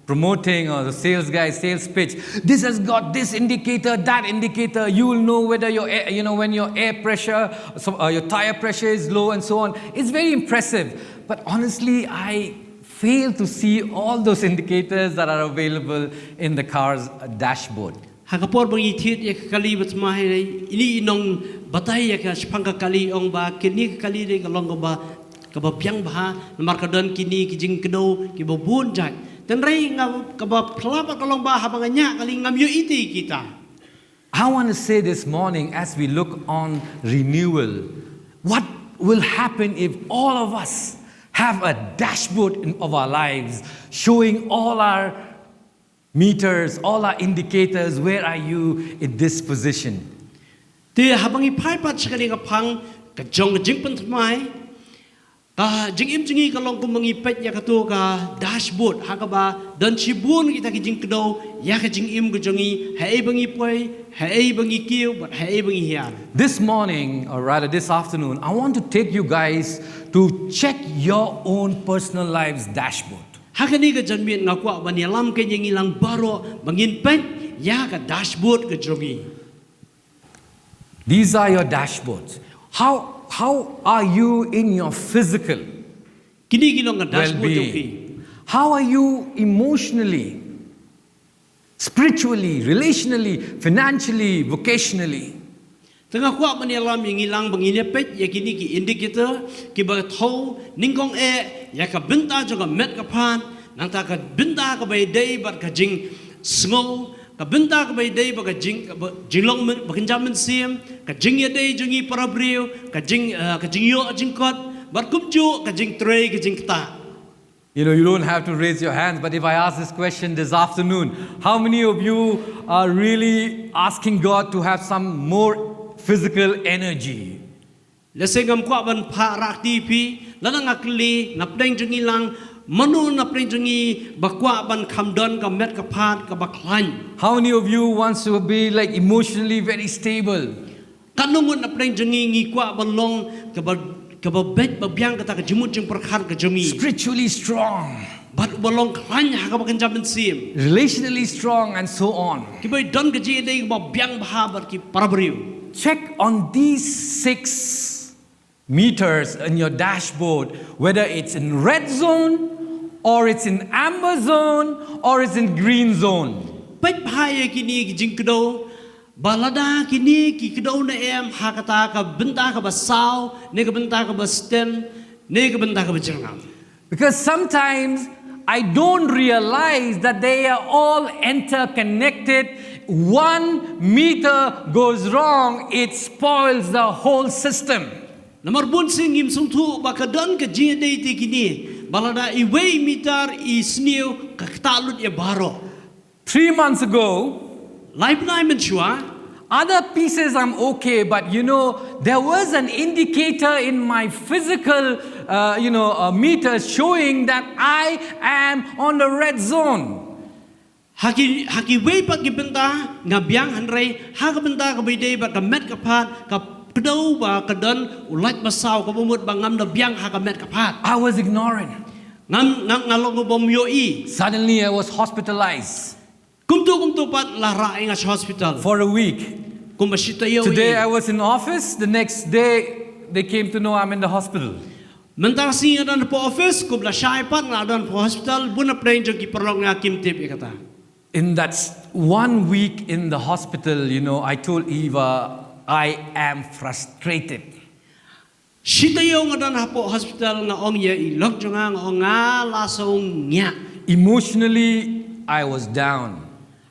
promoting, or the sales guys, sales pitch, "This has got this indicator, that indicator. You will know whether your air, you know, when your air pressure, so, uh, your tire pressure is low and so on." It's very impressive. But honestly, I fail to see all those indicators that are available in the car's dashboard. Ha ka por ba ngi thied ïa ka kali ba thymmai, ine i nongbatai ïa ka shaphang ka kali i ong ba kane ka kali dei ka long kaba, kaba biang bha, namar ka don kine ki jingkdew kiba bun jait. Hynrei nga, kaba phylla pat ka long ba haba nga ñiah kali ngam ïohi te kita. I want to say this morning, as we look on renewal, what will happen if all of us have a dashboard in, of our lives showing all our meters, all our indicators? Where are you in this position? Te haba ngi phai pat sha kane ka phang ka jong ka jingpynthymmai, ka jingim jong ngi ka long kumba ngi peit ïa kato ka dashboard, ha kaba don shibun kita ki jingkdew ïa ka jingim ka jong ngi, haei ba ngi poi, haei ba ngi kiew bad haei ba ngi hiar. This morning, or rather this afternoon, I want to take you guys to check your own personal life's dashboard. Ha kane ka janmiet nga kwah ban ïalam kein ïa ngi lang baroh ba ngin peit ïa ka dashboard ka jong ngi. These are your dashboards. How, how are you in your physical Kine ki long ka dashboard jong phi. Well-being? How are you emotionally, spiritually, relationally, financially, vocationally? Te nga kwah ban ïalam ïa ngi lang ba ngin ïa peit ïa kine ki indicator kiba thew nyngkong eh ïa ka bynta jong ka met ka phad, nangta ka bynta kaba ïadei bad ka jingsngew, ka bynta kaba ïadei bad ka jing, kaba, jinglong myn, ba kynja mynsiem, ka jingïadei jong ngi para briew, ka jing, eh, ka jingïoh jingkot, bad kumjuh ka jingtrei ka jingktah. You know, you don't have to raise your hands, but if I ask this question this afternoon, how many of you are really asking God to have some more physical energy? Lehse ngam kwah ban phah rah kti phi, lada nga kylli na pdeng jong ngi lang, mano na pdeng jong ngi ba kwah ban kham don ka met ka phad kaba khlaiñ? How many of you wants to be, like, emotionally very stable? Katno ngut na pdeng jong ngi ngi kwah ban long kaba, kaba beit ba biang kata ka jingmut jingpyrkhat ka jong ngi? Spiritually strong, Bad uba long khlaiñ ha kaba kynja mynsiem. Relationally strong, and so on. Kiba don ka jingïadei kaba biang bha bad ki para briew. Check on these six meters in your dashboard, whether it's in red zone, or it's in amber zone, or it's in green zone. Peit bha ïa kine ki jingkdew, ba lada kine ki kdew ne em ha kata ka bynta kaba saw, ne ka bynta kaba sten, ne ka bynta kaba jyrngam. Because sometimes I don't realize that they are all interconnected. One meter goes wrong, it spoils the whole system. Namar bun sien ngim sngewthuh ba ka don ka jingïadei te kine, ba lada iwei i meter i sniew ka ktah lut ïa baroh. Three months ago, Lai bnai mynshuwa, other pieces I'm okay, but, you know, there was an indicator in my physical, uh, you know, uh, meter showing that I am on the red zone. ha ki, ha kiwei pat ki bynta nga biang, hynrei ha ka bynta kaba ïadei bad ka met ka phad ka kdew ba ka don u lait ba saw, kaba mut ba ngam da biang ha ka met ka phad. I was ignorant. Ngam, ngam, nga long u bym ïohi. Suddenly, I was hospitalized Kumto kumto pat la rah ïa nga sha hospital. for a week. Kumba shi taïew. Today, I was in office. The next day, they came to know I'm in the hospital. Mynta ka sngi nga don hapoh office, kumba la shai pat nga don hapoh hospital, bun na pdeng jong ki paralok nga kim tip ïa kata. In that s- one week in the hospital, you know, I told Eva, "I am frustrated." Shi taïew nga don hapoh hospital, nga ong ïa i lok jong nga, nga ong nga la sngew ngiah. Emotionally, I was down.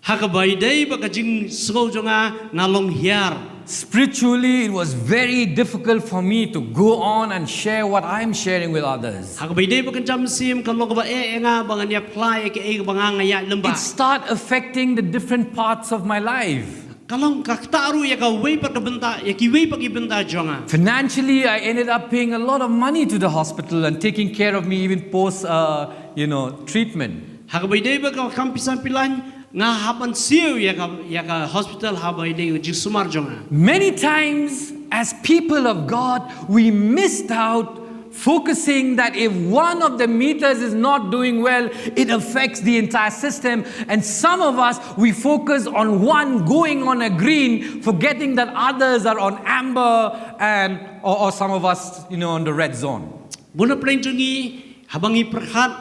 Ha kaba ïadei bad ka jingsngew jong nga, nga long hiar. Spiritually, it was very difficult for me to go on and share what I'm sharing with others. Ha kaba ïadei bad ka jingmynsiem ka long kaba eh ïa nga ba ngan ïa plie ïa kaei kaba nga nga ïaid lem bad. It started affecting the different parts of my life. Ka long ka ktah ruh ïa kawei pat ka bynta, ïa kiwei pat ki bynta jong nga. Financially, I ended up paying a lot of money to the hospital and taking care of me even post, uh, you know, treatment. Ha kaba ïadei bad ka kam pisa pilaiñ, nga hap ban siew ïa ka, ïa ka hospital ha kaba ïadei ka jingsumar jong nga. Many times, as people of God, we missed out focusing that if one of the meters is not doing well, it affects the entire system. And some of us, we focus on one going on a green, forgetting that others are on amber and, or, or some of us, you know, on the red zone. Bun na pdeng jong ngi, haba ngi pyrkhat,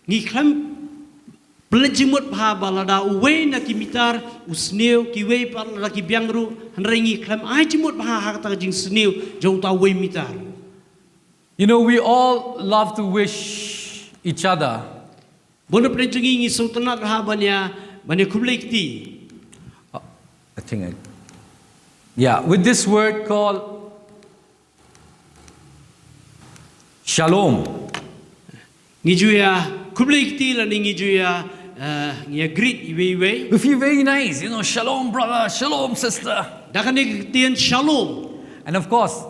ngi khlem pynleit jingmut bha ba lada uwei na ki meter u sniew, kiwei pat lada ki biang ruh, hynrei ngi khlem ai jingmut bha ha kata ka jingsniew jong uta uwei meter. You know, we all love to wish each other. Bun na pdeng jong ngi ngi sngewtynnat bha ban ïa, ban ïa khublei kti. I think I, Yeah, with this word called shalom. Ngi ju ïa khublei kti lane ngi ju ïa, eh, ngi ïa greet iwei iwei. We feel very nice, you know, shalom brother, shalom sister. Da kane ka ktien shalom. And of course,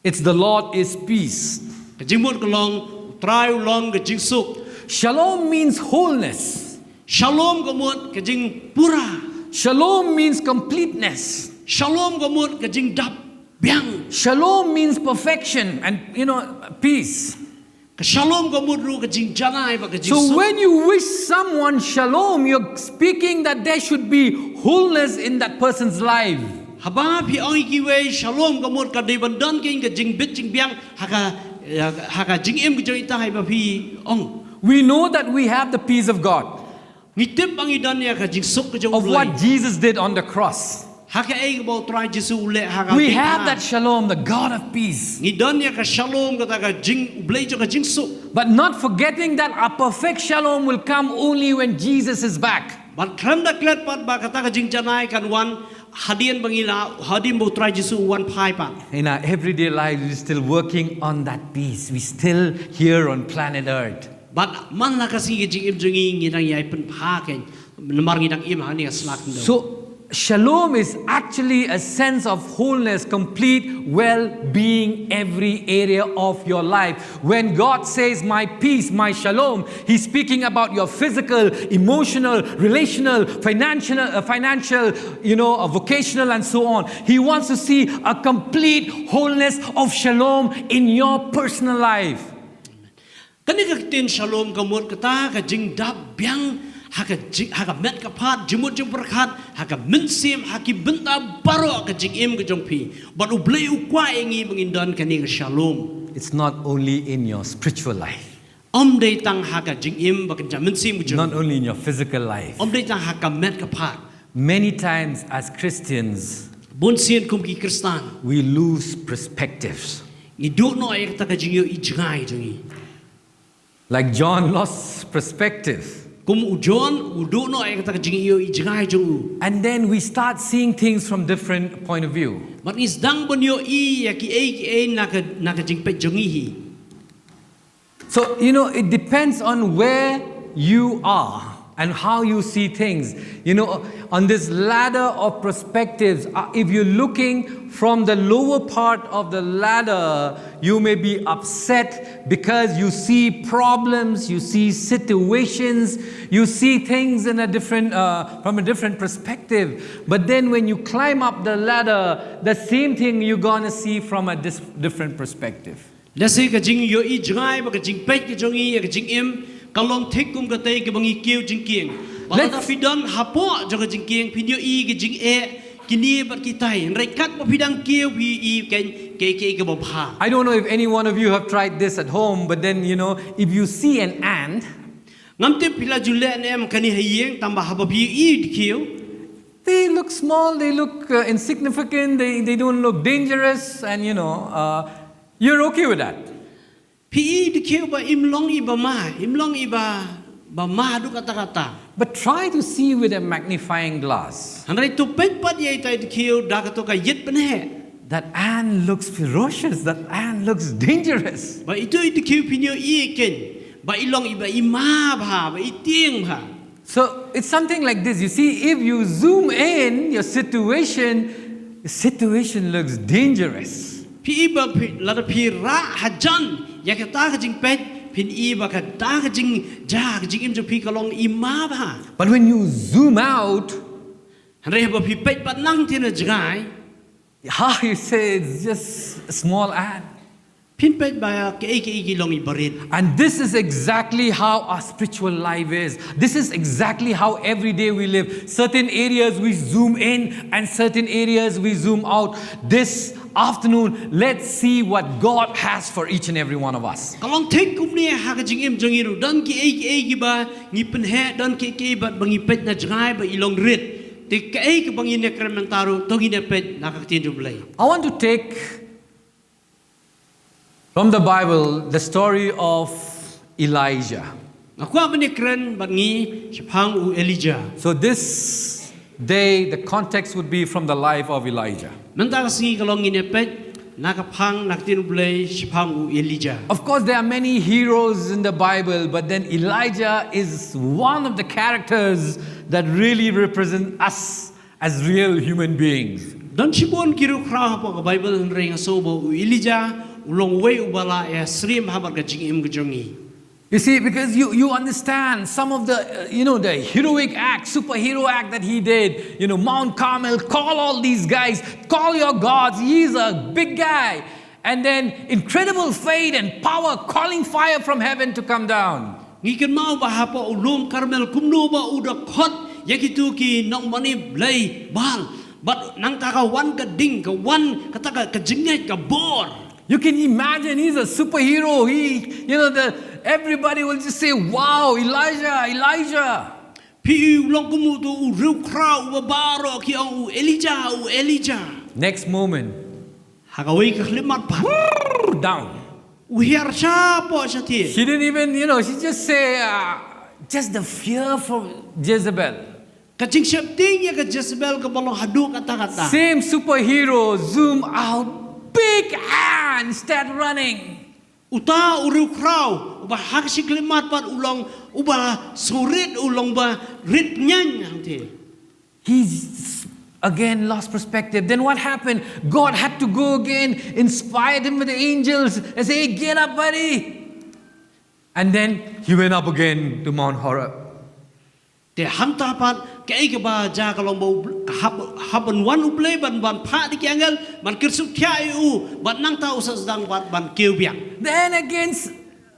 it's the Lord is peace. Ka jingmut ka long, U Trai u long ka jingsuk. Shalom means wholeness. Shalom ka mut ka jingpura. Shalom means completeness. Shalom ka mut ka jingdap biang. Shalom means perfection and, you know, peace. Ka shalom ka mut ruh ka jingjanai bad ka jingsuk. So when you wish someone shalom, you're speaking that there should be wholeness in that person's life. Haba phi ong ïa kiwei shalom ka mut ka dei ban don keiñ ka jingbit jingbiang ha ka, ha ka jingim ka jong ita, haba phi ong. We know that we have the peace of God. Ngi tip ba ngi don ïa ka jingsuk ka jong U Blei. Of what Jesus did on the cross. Ha kaei kaba U Trai Jisu u leh ha ka bynta. We have that shalom, the God of peace. Ngi don ïa ka shalom, kata ka jing, U Blei jong ka jingsuk. But not forgetting that a perfect shalom will come only when Jesus is back. Bad khlem da klet pat ba kata ka jingjanai kan wan hadien ba ngi la, hadien ba U Trai Jisu u wan phai pat. In our everyday life, we're still working on that peace. We're still here on planet Earth. Bad man la ka sngi ka jingim jong ngi, ngi dang ïai pynbha keiñ namar ngi dang im ha kane ka sla khyndew. So, shalom is actually a sense of wholeness, complete well-being, every area of your life. When God says, "My peace, my shalom," He's speaking about your physical, emotional, relational, financial, uh, financial, you know, uh, vocational, and so on. He wants to see a complete wholeness of shalom in your personal life. Kane ka ktien shalom ka mut kata ka jingdap biang ha ka jing, ha ka met ka phad, jingmut jingpyrkhat, ha ka mynsiem, ha ki bynta baroh ka jingim ka jong phi. Bad U Blei u kwah ïa ngi ba ngin don kane ka shalom. It's not only in your spiritual life. Ym dei tang ha ka jingim ba kynja mynsiem ka jong. Not only in your physical life. Ym dei tang ha ka met ka phad. Many times as Christians, bun sien kum ki Khristan, we lose perspectives. Ngi duh noh ïa kata ka jingïohi jngai jong ngi. Like John lost perspective. Kum u John u duh noh ïa kata ka jingïohi jngai jong u. And then we start seeing things from different point of view. Bad ngi sdang ban ïohi ïa kiei kiei na ka, na ka jingpeit jong ngi hi. So, you know, it depends on where you are and how you see things. You know, on this ladder of perspectives, uh, if you're looking from the lower part of the ladder, you may be upset because you see problems, you see situations, you see things in a different, uh, from a different perspective. But then when you climb up the ladder, the same thing you're gonna see from a dis-, different perspective. Lehse ka jingïohi jngai bad ka jingpeit ka jong ngi ïa ka jingim ka long thik kum katei kaba ngi kiew jingkieng. Bad lada phi don hapoh jong ka jingkieng phin ïohi ka jingeh kine bad kitai. Hynrei katba phi dang kiew phi ïohi keiñ kaei kaei kaba bha. I don't know if any one of you have tried this at home, but then, you know, if you see an ant, ngam tip phi la ju leh ne em kane ha ïing, tangba haba phi ïohi dkhiew, they look small, they look, uh, insignificant, they, they don't look dangerous, and, you know, uh, you're okay with that. Phi ïohi dkhiew ba im long i ba ma, im long i ba, ba ma haduh katta katta. But try to see with a magnifying glass. Hynrei to peit pat ïa ita i dkhiew da kato ka ïit pynheh. That ant looks ferocious, that ant looks dangerous. Ba ito i dkhiew phin ïohi keiñ ba i long i ba i ma bha, ba i tieng bha. So it's something like this. You see, if you zoom in, your situation, the situation looks dangerous. Phi ïohi ba phi, lada phi rah hajan ïa kata ka jingpeit, phin ïohi ba kata ka jingjia, ka jingim jong phi ka long i ma bha. But when you zoom out, hynrei haba phi peit pat nangtei na jngai, how you say it's just a small ant. Phin peit ba kaei kaei ki long i barit. And this is exactly how our spiritual life is. This is exactly how every day we live. Certain areas we zoom in and certain areas we zoom out. This afternoon, let's see what God has for each and every one of us. Ka long thik kumne ha ka jingim jong ngi ruh. Don kiei kiei kiba ngi pynheh, don kiei kiei ba, ba ngi peit na jngai ba i long rit. Te kaei kaba ngin ïakren mynta ruh, to ngin ïa peit na ka ktien jong U Blei. I want to take from the Bible the story of Elijah. Nga kwah ban ïakren bad ngi shaphang u Elijah. So this Today, the context would be from the life of Elijah. Mynta ka sngi ka long ngin ïa peit na ka phang, na ka ktien U Blei shaphang u Elijah. Of course, there are many heroes in the Bible, but then Elijah is one of the characters that really represent us as real human beings. Don shibun ki riewkhraw hapoh ka Bible, hynrei nga sngew ba u Elijah u long uwei uba la ïasyriem ha bad ka jingim ka jong ngi. You see, because you, you understand some of the, uh, you know, the heroic act, superhero act that he did, you know, Mount Carmel, call all these guys, call your gods, he's a big guy. And then incredible faith and power, calling fire from heaven to come down. Ngi kynmaw ba hapoh u lum Karmel kumno ba u da khot ïa kitu ki nongmane blei Baal. Bad nangta ka wan ka ding, ka wan kata ka, ka jingngeit, ka bor. You can imagine he's a superhero. He, you know, the, everybody will just say, "Wow, Elijah, Elijah." Phi i u long kum utu u riewkhraw uba baroh ki ong, "U Elijah, u Elijah." Next moment, ha kawei ka khyllipmat pat, down. U hiar shapoh shathie. She didn't even, you know, she just say, uh, just the fear for Jezebel. Ka jingsheptieng ïa ka Jezebel kaba long haduh katta katta. Same superhero, zoom out, big hand, start running. Uta u riewkhraw uba ha ka shi khyllipmat pat u long uba sngewrit, u long ba rit pynïaid hangtei. He's again lost perspective. Then what happened? God had to go again, inspired him with the angels, and say, "Hey, get up, buddy." And then he went up again to Mount Horeb. Te hangta pat kaei kaba jia ka long ba u Bl-, ka hap, hap ban wan u Blei ban, ban phah da ki angel ban kyrsuk thiah ïa u, bad nangta u sa sdang pat ban kiew biang. Then again, s-,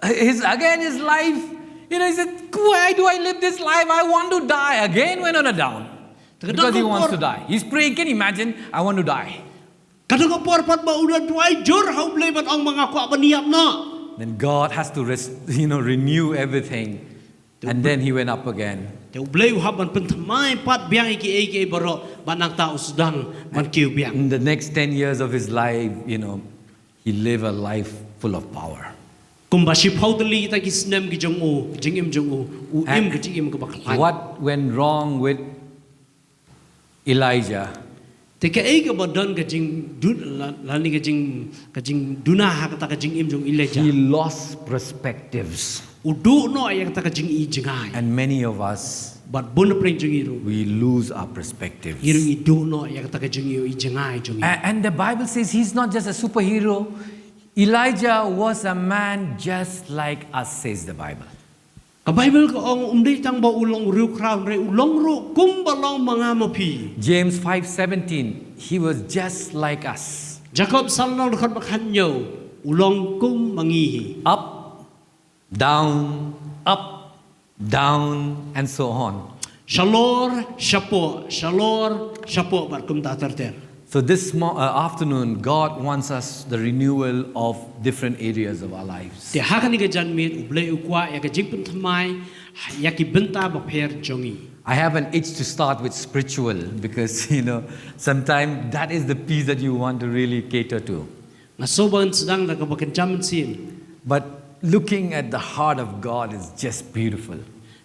his, again his life, you know, he said, "Why do I live this life? I want to die." Again went on a down. Te ka dang ka por. Because he wants to die. He's praying, can you imagine? "I want to die." Ka dang ka por pat ba u da duwai jur ha u Blei bad ong ba nga kwah ban ïap noh. Then God has to res-, you know, renew everything. And then he went up again. Te u Blei u hap ban pynthymmai pat biang ïa kiei kiei baroh, bad nangta u sdang ban kiew biang. In the next ten years of his life, you know, he lived a life full of power. Kumba shiphew tylli kita ki snem ki jong u, ki jingim jong u, u im ka jingim kaba khlaiñ. What went wrong with Elijah? Te kaei kaba don ka jingduna, la, lane ka jing, ka jingduna ha kata ka jingim jong Elijah? He lost perspectives. U duh noh ïa kata ka jingi jngai. And many of us, bad bun na pdeng jong ngi ruh, we lose our perspectives. Ngi ruh ngi duh noh ïa kata ka jingi jngai jong ngi. A-, and the Bible says he's not just a superhero. Elijah was a man just like us, says the Bible. Ka Bible ka ong um dei tang ba u long riewkhraw, hynrei u long ruh kumba long ma nga ma phi. James five seventeen, he was just like us. Jakob san lynnong dkhot ba khathynñiew, u long kum ma ngi hi. Up, down, up, down, and so on. Shalor, shapoh, shalor, shapoh, bad kumta ter ter. So this mo-, uh, afternoon, God wants us the renewal of different areas of our lives. Te ha kane ka janmiet u Blei u kwah ïa ka jingpynthymmai ïa ki bynta bapher jong ngi. I have an itch to start with spiritual because, you know, sometimes that is the piece that you want to really cater to. Nga sngew ban sdang da kaba kynja mynsiem. But looking at the heart of God is just beautiful.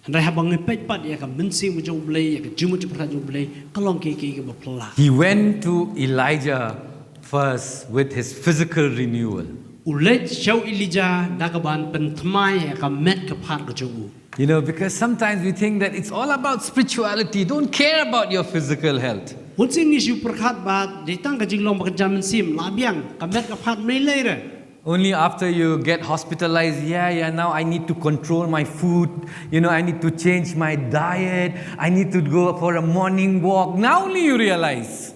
Hynrei haba ngi peit pat ïa ka mynsiem jong u Blei, ïa ka jingmut jingpyrkhat jong u Blei, ka long kaei kaei kaba phylla. He went to Elijah first with his physical renewal. U leit sha u Elijah da kaban pynthymmai ïa ka met ka phad ka jong u. You know, because sometimes we think that it's all about spirituality. Don't care about your physical health. Bun sien ngi shu pyrkhat ba dei tang ka jinglong ba kynja mynsiem, la biang, ka met ka phad ym lei re. Only after you get hospitalized, yeah, yeah, now I need to control my food. You know, I need to change my diet. I need to go for a morning walk. Now only you realize.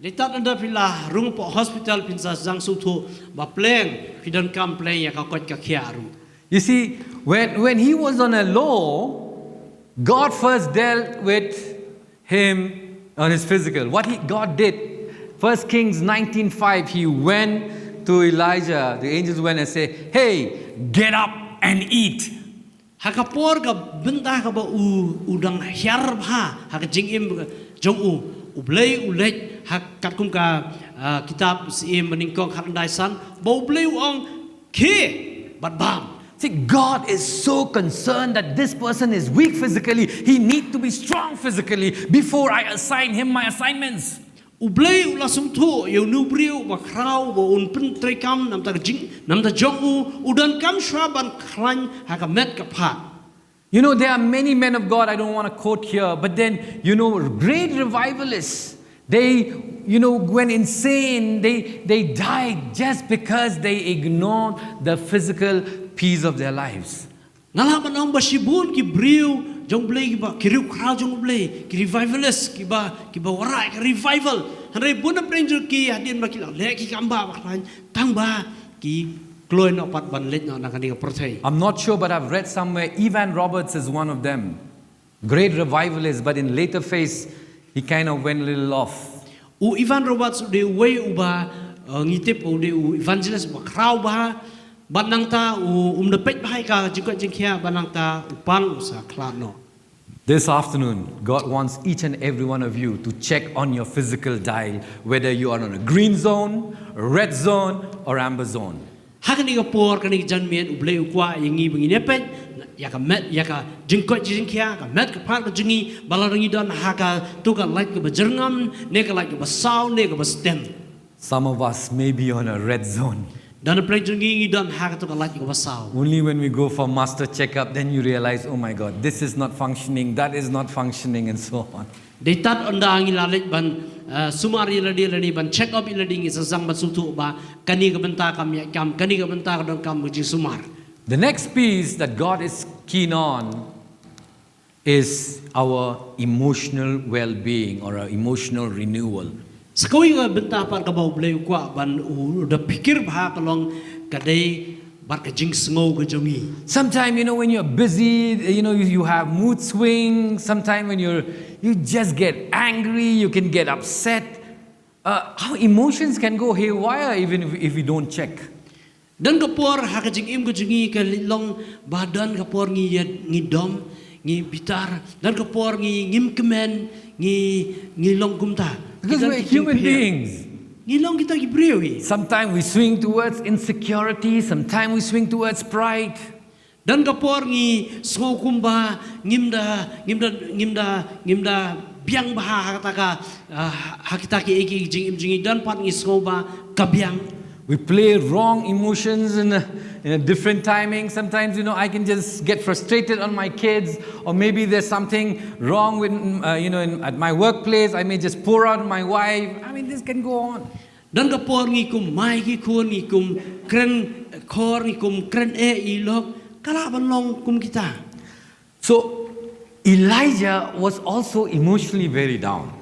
Dei tad ynda phi la rung hapoh hospital phin sa sdang sngewthuh ba pleng, phi donkam pleng ïa ka koit ka khiah ruh. You see, when, when he was on a low, God first dealt with him on his physical. What he, God did, First Kings nineteen five, he went to Elijah. The angels went and said, "Hey, get up and eat." Ha ka por ka bynta kaba u, u dang hiar bha ha ka jingim jong u, u Blei u leit ha katkum ka, ah, kitab Syiem Banyngkong khatkhyndai san, ba u Blei u ong, "Khie bad bam." See, God is so concerned that this person is weak physically. He need to be strong physically before I assign him my assignments. U Blei u la sngewthuh ïa u briew ba khraw ba un pyntreikam namar ka jing namar jong u u donkam shuwa ban khlaiñ ha ka met ka phad. You know, there are many men of God I don't want to quote here, but then, you know, great revivalists, they, you know, went insane. They, they died just because they ignored the physical piece of their lives. Nga lah ban ong ba shibun ki briew jong u Blei kiba ki riewkhraw jong u Blei, ki revivalist kiba kiba wanrah ka revival. Hynrei bun na pdeng jong ki hadien ba ki la leh ki kam ba ba khlaiñ tang ba ki kloi noh pat ban leit noh na kane ka pyrthei. I'm not sure, but I've read somewhere Evan Roberts is one of them. Great revivalist, but in later phase, he kind of went a little off. U Evan Roberts u dei uwei uba uh, ngi tip u dei u evangelist uba khraw bha. Bad nangta u um da peit bha ïa ka jingkoit jingkhiah bad nangta u pang u sa khlad noh. This afternoon, God wants each and every one of you to check on your physical dial, whether you are on a green zone, red zone, or amber zone. Ha kane ka por kane ka janmiet u Blei u kwah ïa ngi ba ngin ïa peit ïa ka met ïa ka jingkoit jingkhiah ka met ka phad ka jong ngi ba la ngi don ha ka tu ka lait kaba jyrngam ne ka lait kaba saw ne kaba stem. Some of us may be on a red zone. Don na pdeng jong ngi ngi don ha ka tu ka lait kaba saw. Only when we go for master checkup, then you realize, oh my God, this is not functioning, that is not functioning, and so on. Dei tad ynda ngi la leit ban uh, sumar ïa lade lade ban check up ïa lade ngi sa sdang ban sngewthuh ba kane ka bynta kam ïa kam kane ka bynta ka donkam ka jingsumar. The next piece that God is keen on is our emotional well-being or our emotional renewal. Sa kawei ka bynta pat kaba u Blei u kwah ban u da phikir bha ka long ka dei bad ka jingsngew ka jong ngi. Sometimes, you know, when you're busy, you know, you, you have mood swing. Sometimes when you're, you just get angry, you can get upset. Uh, our emotions can go haywire even if, if we don't check. Don ka por ha ka jingim ka jong ngi ka long ba don ka por ngi ïa ngi dom ngi bitar, don ka por ngi ngim kmen ngi ngi long kumta. Because we're human beings. Ngi long kita ki briew hi. Sometimes we swing towards insecurity, sometimes we swing towards pride. Don ka por ngi sngew kumba ngim da ngim da ngim da ngim da biang bha ha kata ka ah, ha kita ki eki jingim jingim don pat ngi sngew ba ka biang. We play wrong emotions in a, in a different timing. Sometimes, you know, I can just get frustrated on my kids, or maybe there's something wrong with, uh, you know, in, at my workplace. I may just pour out on my wife. I mean, this can go on. Don ka por ngi kum mai ki khun ngi kum kren khor ngi kum kren e i lok ka lah ban long kum kita. So Elijah was also emotionally very down.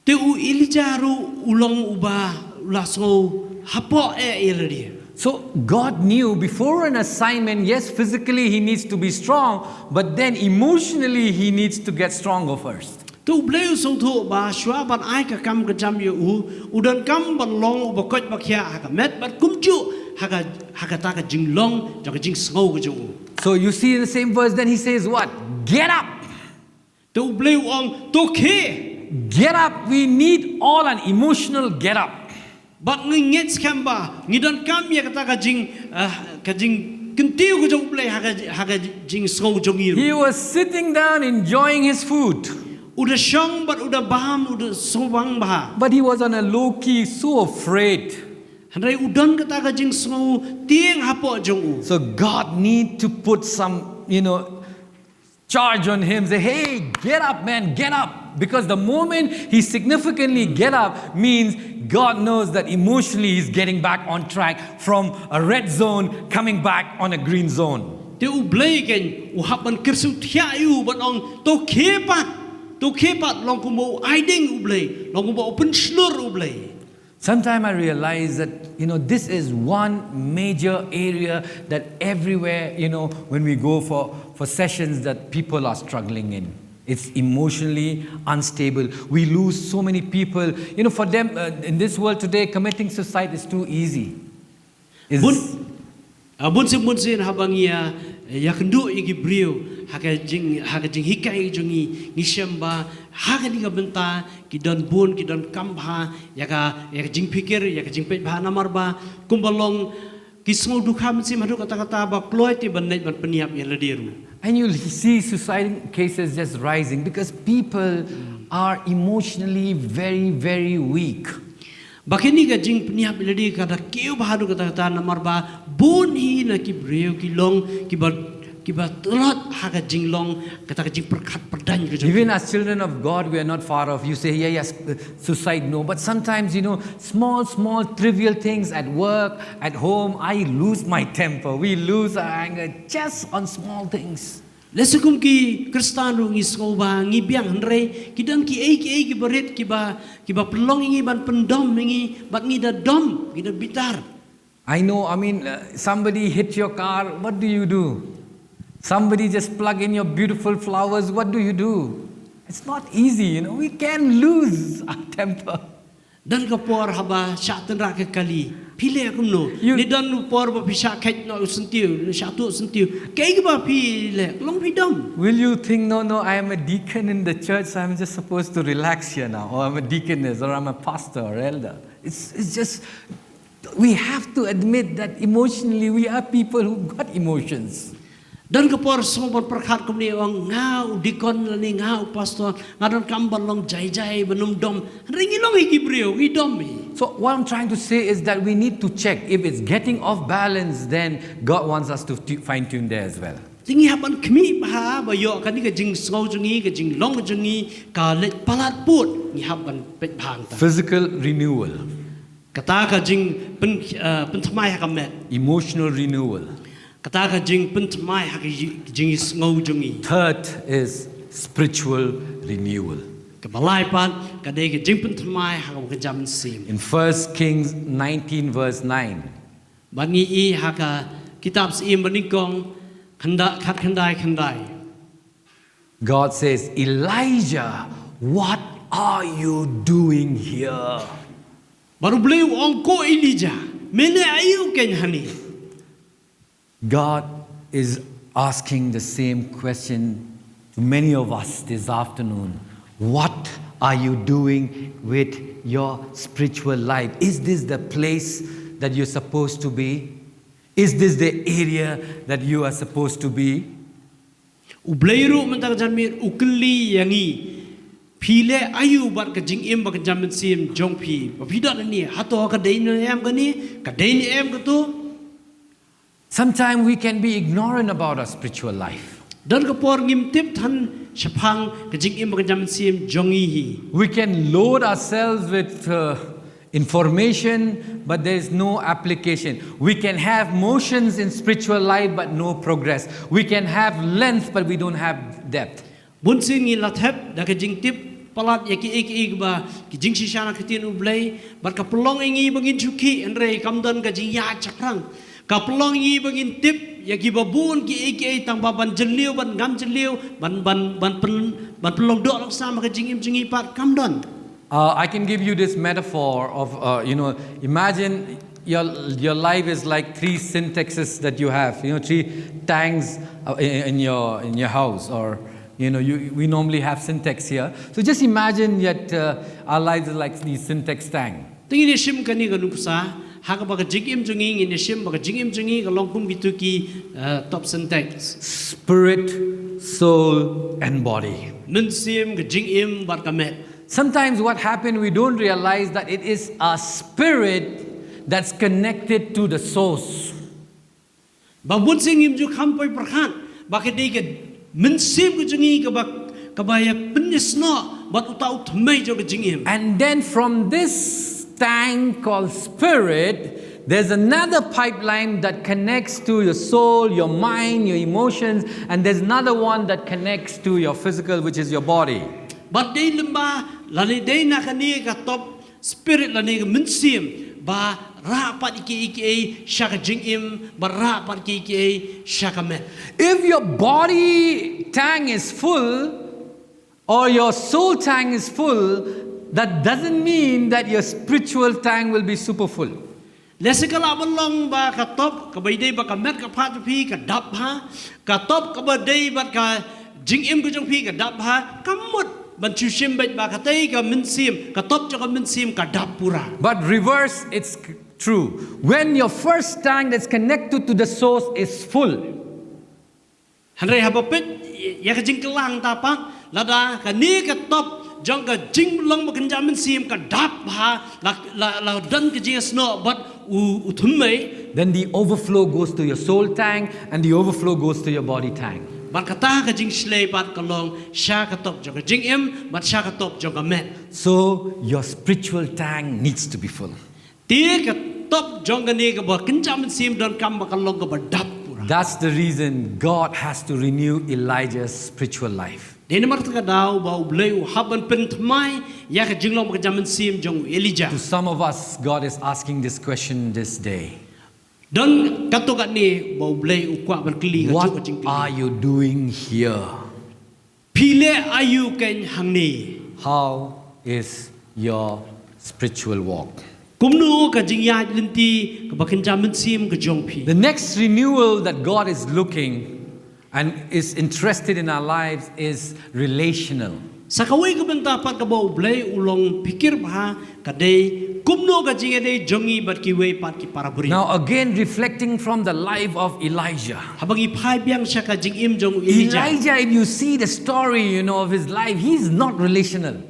Te u Elijah ruh u long uba u la sngew hapoh e i lade. So God knew before an assignment, yes, physically he needs to be strong, but then emotionally he needs to get stronger first. Te u Blei u sngewthuh ba shuwa ban ai ka kam ka jam ïa u, u donkam ban long uba koit ba khiah ha ka met bad kumjuh ha ka ha kata ka jinglong jong ka jingsngew ka jong u. So you see in the same verse, then he says what? Get up. Te u Blei u ong to khie. Get up. We need all an emotional get up. Bad ngi ngeit skhem ba ngi donkam ïa kata ka jing ah, ka jingkyntiew ka jong u Blei ha ka ha ka jingsngew jong ngi. He was sitting down enjoying his food. U da shong bad u da bam u da sngewbang bha. But he was on a low key, so afraid. Hynrei u don kata ka jingsngew tieng hapoh jong u. So God need to put some, you know, charge on him, say, hey, get up, man, get up. Because the moment he significantly get up means God knows that emotionally he's getting back on track from a red zone coming back on a green zone. Te u Blei keiñ u hap ban kyrsiew thiah ïa u ban ong to khie pat, to khie pat long kumba u ai ding u Blei, long kumba u pynshlur u Blei. Sometimes I realize that, you know, this is one major area that everywhere, you know, when we go for, for sessions that people are struggling in. It's emotionally unstable. We lose so many people. You know, for them, uh, in this world today, committing suicide is too easy. Is Bun, Ah, bun sien bun sien haba ngi ïa ïa kynduh ïa ki briew ha ka jing ha ka jinghikai jong ngi ngi shem ba ha kane ka bynta ki don bun ki don kam bha ïa ka ïa ka jingpikir ïa ka jingpeit bha namar ba kumba long ki sngew dukha mynsiem haduh katta katta ba kloi te ban leit ban pynïap ïa lade ruh. And you see suicide cases just rising because people are emotionally very, very weak. Ba kane ka jingpynïap ïa lade ka da kiew bha haduh katta katta namar ba bun hi na ki briew ki long kiba kiba tlot ha ka jinglong kata ka jingpyrkhat pyrdain ka jong. Even as children of God, we are not far off. You say, yeah, yes, uh, suicide, no. But sometimes, you know, small, small, trivial things at work, at home, I lose my temper. We lose our anger just on small things. Lehse kum ki Khristan ruh ngi sngew ba ngi biang hynrei ki don ki ei ki ei kiba rit kiba kiba pynlong ïa ngi ban pyndom ïa ngi bad ngi da dom ngi da bitar. I know, I mean, uh, somebody hit your car, what do you do? Somebody just plug in your beautiful flowers, what do you do? It's not easy, you know, we can lose our temper. Don ka por haba shah tynrah ka kali phi leh kumno? You- Ni don u por ba phi shah khet noh u syntiew, shah tuh syntiew. Kaei kaba phi leh, long phi dom. Will you think, no, no, I am a deacon in the church, so I'm just supposed to relax here now, or I'm a deaconess, or I'm a pastor or elder? It's, it's just, we have to admit that emotionally we are people who got emotions. Don ka por sngew ban pyrkhat kumne ong nga u deacon lane nga u pastor nga don kam ban long jai jai ban ym dom. Hynrei ngi long hi ki briew ngi dom hi. So what I'm trying to say is that we need to check if it's getting off balance, then God wants us to tu- fine tune there as well. Te ngi hap ban khmih bha ba ïoh kane ka jingsngew jong ngi ka jinglong jong ngi ka leit palat pud ngi hap ban peit bha hangta. Physical renewal, Kata ka jingpyn uh, pynthymmai ha ka met. Emotional renewal. Kata ka jingpynthymmai ha ka ji- jingsngew jong ngi. Third is spiritual renewal. Kaba lai pat ka dei ka jingpynthymmai ha ka jam mynsiem. In First Kings nineteen, verse nine, Ban ngi i ha ka kitab Syiem ba nyngkong khyndai khat khyndai khyndai. God says, Elijah, what are you doing here? Bad u Blei u ong ko Elijah, me leh aïu kein hangne? God is asking the same question to many of us this afternoon. What are you doing with your spiritual life? Is this the place that you're supposed to be? Is this the area that you are supposed to be? U Blei ruh mynta ka janmiet u kylli ïa ngi. Phi leh aïu bad ka jingim bad ka jam mynsiem jong phi? Ba phi don hangne, hato ka dei ne em kane, ka dei ne em kato? Sometimes we can be ignorant about our spiritual life. Don ka por ngim tip than shaphang ka jingim bad ka jam mynsiem jong ngi hi. We can load ourselves with uh, information, but there is no application. We can have motions in spiritual life, but no progress. We can have length, but we don't have depth. Bun sien ngi la thep da ka jingtip palat ïa ki ei ki ei ba ki jingshisha na ka ktien u Blei bad ka pynlong ïa ngi ba ngin shu khih hynrei kam don ka jingïaid shaphrang. Ka pynlong ïa ngi ba ngin tip ïa ki ba bun ki ei ki ei tang ba ban jylliew ban ngam jylliew ban ban ban pyn ban pynlong doh lok sam ka jingim jong ngi pat kam don. Uh, I can give you this metaphor of, uh, you know, imagine your, your life is like three Sintexes that you have, you know, three tanks uh, in, in, your, in your house, or, you know, you, we normally have Sintex here. So just imagine that uh, our lives is like these Sintex tank. Te ngin ïa shim kane ka nuksa ha kaba ka jingim jong ngi ngin ïa shim ba ka jingim jong ngi ka long kum kito ki uh, top Sintex. Spirit, soul, and body. Mynsiem, ka jingim bad ka met. Sometimes what happens, we don't realize that it is our spirit that's connected to the source. Ba bun sien ngim ju kham poi pyrkhat ba ka dei ka mynsiem ka jong ngi kaba kaba ïa pynïasnoh bad uta u thymmei jong ka jingim. And then from this tank called spirit, there's another pipeline that connects to your soul, your mind, your emotions, and there's another one that connects to your physical, which is your body. Bad dei lyngba lane dei na kane ka top spirit lane ka mynsiem ba rah pat ïa ki ïa ki ei sha ka jingim ba rah pat ïa ki ïa ki ei sha ka met. If your body tank is full or your soul tank is full, that doesn't mean that your spiritual tank will be super full. Lehse ka lah ban long ba ka top kaba ïadei bad ka met ka phad jong phi ka dap bha, ka top kaba dei bad ka jingim ka jong phi ka dap bha, ka mut ban shu shim beit ba katei ka mynsiem, ka top jong ka mynsiem ka dap pura. But reverse, it's True. When your first tank that's connected to the source is full, Hynrei haba peit ïa ka jingkylla hangta pat, lada kane ka top jong ka jinglong ba kynja mynsiem ka dap bha, la la la don ka jingsnoh bad u u thymmai. Then the overflow goes to your soul tank and the overflow goes to your body tank. Bad kata ka jingshlei pat ka long sha ka top jong ka jingim bad sha ka top jong ka met. So your spiritual tank needs to be full. Te ka top jong kane kaba kynja mynsiem donkam ba ka long kaba dap pura. That's the reason God has to renew Elijah's spiritual life. Dei namar kata ka daw ba U Blei u hap ban pynthymmai ïa ka jinglong ba kynja mynsiem jong u Elijah. To some of us, God is asking this question this day. Don katto katne ba U Blei u kwah ban kylli ka jong ka jingkylli. What are you doing here? Phi leh aïu kein hangne? How is your spiritual walk? Kumno ka jingïaid lynti kaba kynja mynsiem ka jong phi? The next renewal that God is looking and is interested in our lives is relational. Sa kawei ka bynta pat kaba U Blei u long phikir bha ka dei kumno ka jingïadei jong ngi bad kiwei pat ki para briew. Now again, reflecting from the life of Elijah. Haba ngi phai biang sha ka jingim jong u Elijah. Elijah, if you see the story, you know, of his life, he's not relational.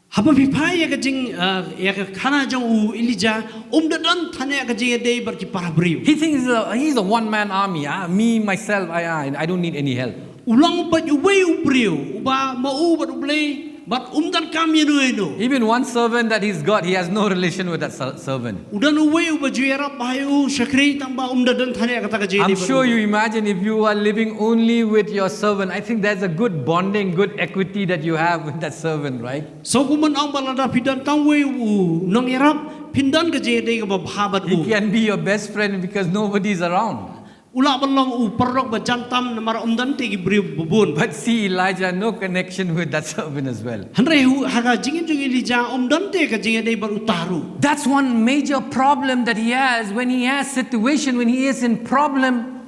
Haba phi phai ïa ka jing, uh, ïa ka khana jong u Elijah, um da don than ïa ka jingïadei bad ki para briew. He thinks he's a, he's a one man army. Ah, me, myself, I, I, I don't need any help. U long bad uwei u briew, uba ma u bad U Blei, bad um donkam ïano ïano. Even one servant that he's got, he has no relation with that ser- servant. U don uwei uba ju ïarap bha ïa u shakri tang ba um da don than ïa kata ka jingïadei bad u. I'm sure you imagine if you are living only with your servant, I think there's a good bonding, good equity that you have with that servant, right? Sngewbha ban ong ba lada phi don tang uwei u nongïarap, phin don ka jingïadei kaba bha bad u. He can be your best friend because nobody is around. U lah ban long u paralok ba jan tam namar um don te ki briew ba bun. But see Elijah, no connection with that servant as well. Hynrei ha ka jingim jong u Elijah um don te ka jingïadei bad uta ruh. That's one major problem that he has when he has situation, when he is in problem,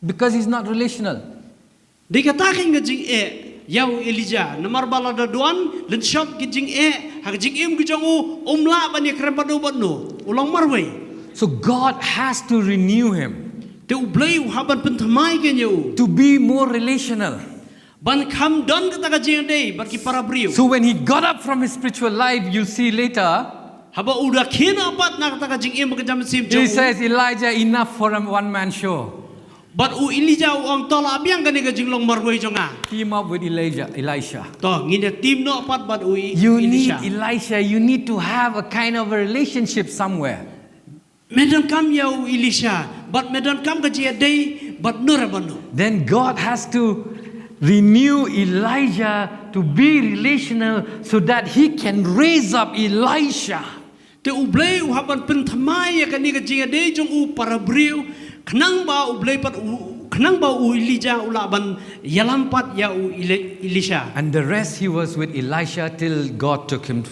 because he's not relational. Dei kata kein ka jingeh ïa u Elijah, namar ba lada don lynshop ki jingeh ha ka jingim ka jong u, um lah ban ïakren bad uno bad uno, u long marwei. So God has to renew him. Te U Blei u hap ban pynthymmai kein ïa u. To be more relational. Ban kham don kata ka jingïadei bad ki para briew. So when he got up from his spiritual life, you'll see later. Haba u da khie noh pat na kata ka jingim ba kynja mynsiem jong u. He says, Elijah, enough for a one man show. Bad u Elijah u ong, to lah biang kane ka jinglong marwei jong nga. Team up with Elijah, Elisha. To ngin ïa team noh pat bad u Elisha. You need Elisha, you need to have a kind of a relationship somewhere. Me donkam ïa u Elisha bad me donkam ka jingïadei bad uno re bad uno. Then God has to renew Elijah to be relational so that he can raise up Elisha. Te U Blei u hap ban pynthymmai ïa kane ka jingïadei jong u para briew khnang ba U Blei pat u khnang ba u Elijah u lah ban ïalam pat ïa u Elisha. And the rest he was with Elisha till God took him.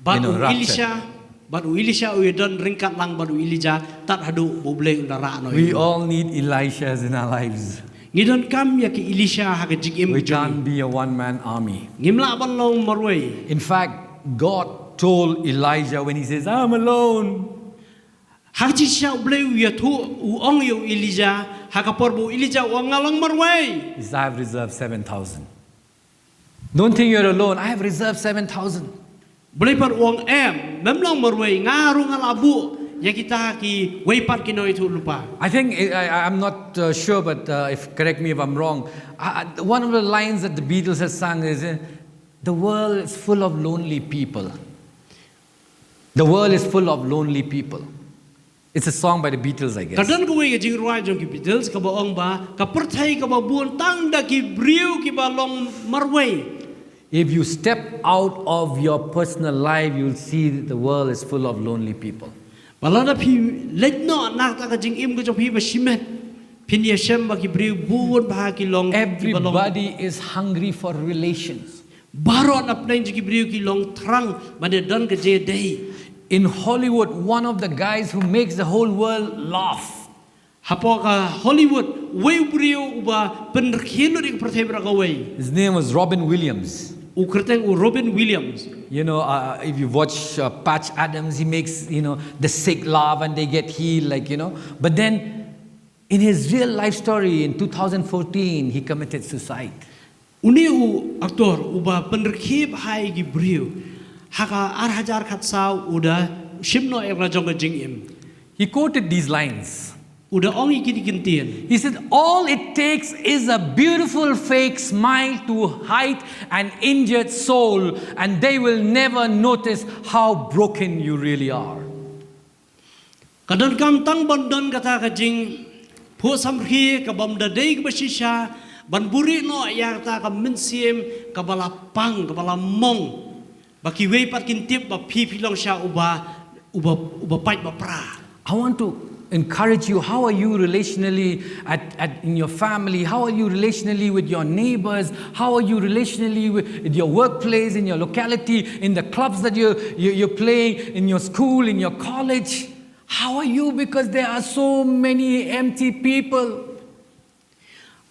Bad u Elisha, bad u Elisha u ïadon ryngkat lang bad u Elijah tad haduh ba U Blei u da rah noh. We all need Elishas in our lives. Ngi donkam ïa ki Elisha ha ka jingim jong ngi. We can't be a one man army. Ngim lah ban long marwei. In fact, God told Elijah when he says, I'm alone. Ha ka jingshisha U Blei u ïathuh u ong ïa u Elijah ha ka por ba u Elijah u ong nga long marwei. He says, I have reserved seven thousand. Don't think you're alone. I have reserved seven thousand. Blei pat u ong em, mem long marwei, nga ruh nga la buh ïa kita kiwei pat ki nongïathuhlypa. I think I, I, I'm not uh, sure, but uh, if correct me if I'm wrong. Uh, one of the lines that the Beatles has sung is, uh, "The world is full of lonely people. The world is full of lonely people." It's a song by the Beatles, I guess. Ka don kawei ka jingrwai jong ki Beatles kaba ong ba ka pyrthei kaba bun tang da ki briew kiba long marwei. If you step out of your personal life, you'll see that the world is full of lonely people. Ba lada phi leit noh na kata ka jingim ka jong phi ba shimet, phin ïashem ba ki briew bun bha ki long kiba long. Everybody is hungry for relations. Baroh na pdeng jong ki briew ki long thrang ban ïa don ka jingïadei. In Hollywood, one of the guys who makes the whole world laugh. Hapoh ka Hollywood, uwei u briew uba pynrkhie lut ïa ka pyrthei baroh kawei. His name was Robin Williams. U kyrteng u Robin Williams. You know, uh, if you watch uh, Patch Adams, he makes, you know, the sick laugh and they get healed, like, you know. But then, in his real life story, in two thousand fourteen, he committed suicide. Une u aktor uba pynrkhie bha ïa ki briew. Ha ka ar hajar khatsaw u da shim noh ïa la jong ka jingim. He quoted these lines. U da ong ïa kine ki ktien. He said, "All it takes is a beautiful fake smile to hide an injured soul, and they will never notice how broken you really are." Ka donkam tang ban don kata ka jingphuh samrkhie kabym da dei kaba shisha, ban buhrieh noh ïa kata ka mynsiem kaba la pang, kaba la mong. Ba kiwei pat kin tip ba phi phi long sha uba, uba, uba pait ba pra. I want to encourage you. How are you relationally at, at, in your family? How are you relationally with your neighbors? How are you relationally with, with your workplace, in your locality, in the clubs that you, you, you're playing, in your school, in your college? How are you? Because there are so many empty people.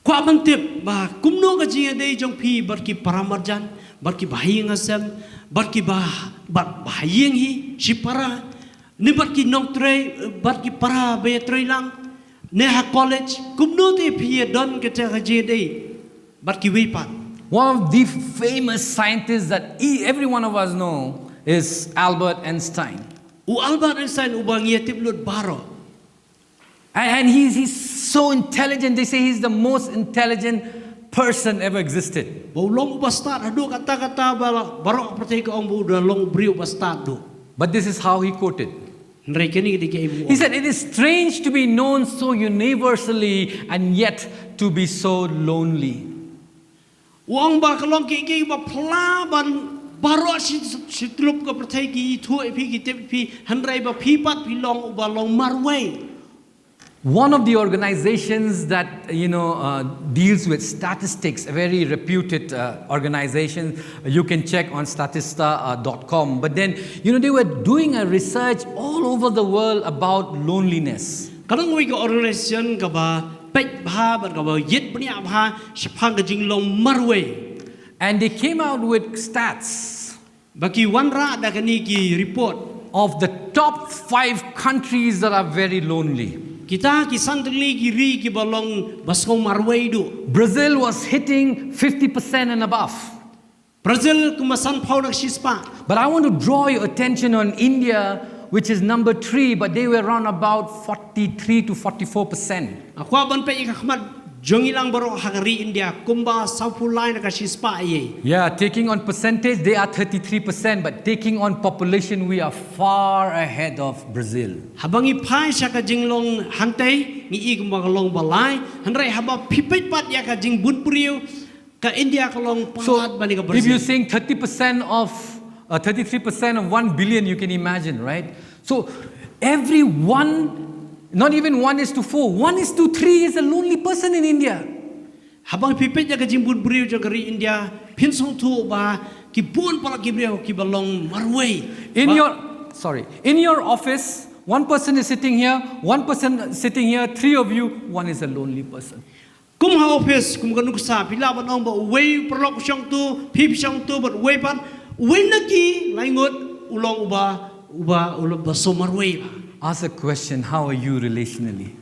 Kwah ban tip ba kumno ka jingïadei jong phi bad ki para marjan, bad ki bahaïing hasem, bad ki ba, bad bahaïing hi shipara, ne bad ki nongtrei, bad ki para ba ïatrei lang, ne ha college, kumno te phi ïadon kata ka jingïadei bad kiwei pat. One of the famous scientists that e- every one of us know is Albert Einstein. U Albert Einstein uba ngi ïatip lut baroh. And, and he's, he's so intelligent. They say he's the most intelligent person ever existed. Ba u long uba stad haduh katta katta ba la, baroh ka pyrthei ka ong ba u da long u briew uba stad duh. But this is how he quoted. Hynrei kane ka dei kaei ba u ong. He said, "It is strange to be known so universally and yet to be so lonely." U ong ba ka long kiei kiei ba phylla ban baroh shi, shi tyllup ka pyrthei ki ithuh ïa phi, ki tip ïa phi, hynrei ba phi pat phi long uba long marwei. One of the organizations that, you know, uh, deals with statistics, a very reputed uh, organization, you can check on statista dot com. But then, you know, they were doing a research all over the world about loneliness. Ka long kawei ka organization kaba peit bha bad kaba ïit bniah bha shaphang ka jinglong marwei. And they came out with stats. Ba ki wanrah da kane ki report. Of the top five countries that are very lonely. Kita ki san tylli ki ri kiba long ba sngew marwei duh. Brazil was hitting fifty percent and above. Brazil kumba sanphew na ka shispah. But I want to draw your attention on India, which is number three, but they were around about forty-three to forty-four percent. Nga kwah ban peit ïa ka khmat jong ngi lang baroh ha ka ri India, kumba sawphew lai na ka shispah ïa. Yeah, taking on percentage, they are thirty-three percent, but taking on population, we are far ahead of Brazil. Haba ngi phai sha ka jinglong hangtei, ngi i kumba ka long ba lai, hynrei haba phi peit pat ïa ka jingbun briew, ka India ka long palat bad kane ka Brazil. So, if you're saying thirty percent of, uh, thirty-three percent of one billion, you can imagine, right? So, every one, not even one is to four, one is to three is a lonely person in India. Haba phi peit ïa ka jingbun briew jong ka ri India, phin sngewthuh ba ki bun palat ki briew kiba long marwei. In your, sorry, in your office, one person is sitting here, one person sitting here, three of you, one is a lonely person. Kum ha office, kum ka nuksa, phi lah ban ong ba uwei paralok u shong tu, phi phi shong tu, bad uwei pat, uwei na ki laingut u long uba, uba, u long ba sngew marwei bha. Ask a question, how are you relationally?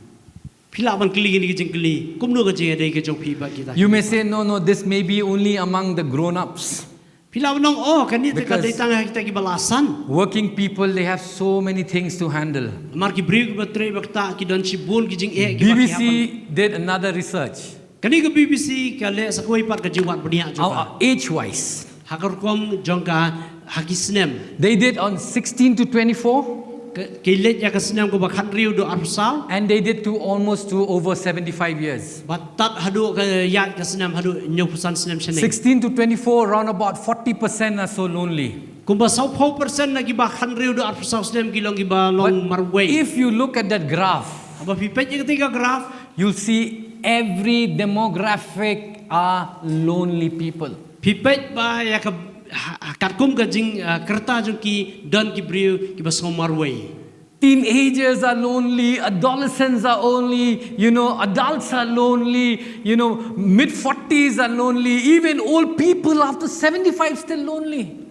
Phi lah ban kylli kine ki jingkylli, kumno ka jingïadei ka jong phi bad kita. You may say, "No, no, this may be only among the grown-ups." Phi lah ban ong, oh, kane te ka dei tang ha kita kiba la san. Because working people, they have so many things to handle. Namar ki briew kiba trei ba ktah ki don shibun ki jingeh kiba ki hap ban. B B C did another research. Kane ka B B C ka leh sa kawei pat ka jingwad bniah jong ka. Our age-wise. Ha ka rukom jong ka ha ki snem. They did on sixteen to twenty-four. Ka, ki leit ïa ka snem kaba khathynriew haduh arphew saw. And they did to almost to over seventy-five years. Bad tad haduh ka ïaid ka snem haduh hynñiewphew san snem shaneng. Sixteen to twenty-four, around about forty percent are so lonely. Kumba sawphew percent na kiba khathynriew haduh arphew saw snem ki long kiba long marwei. But if you look at that graph, haba phi peit ïa kata ka graph, you'll see every demographic are lonely people. Phi peit ba ïa ka, ha, ha, katkum ka jing, ah, kyrta jong ki don ki briew kiba sngew marwei. Teenagers are lonely, adolescents are lonely, you know, adults are lonely, you know, mid forties are lonely, even old people after seventy-five still lonely.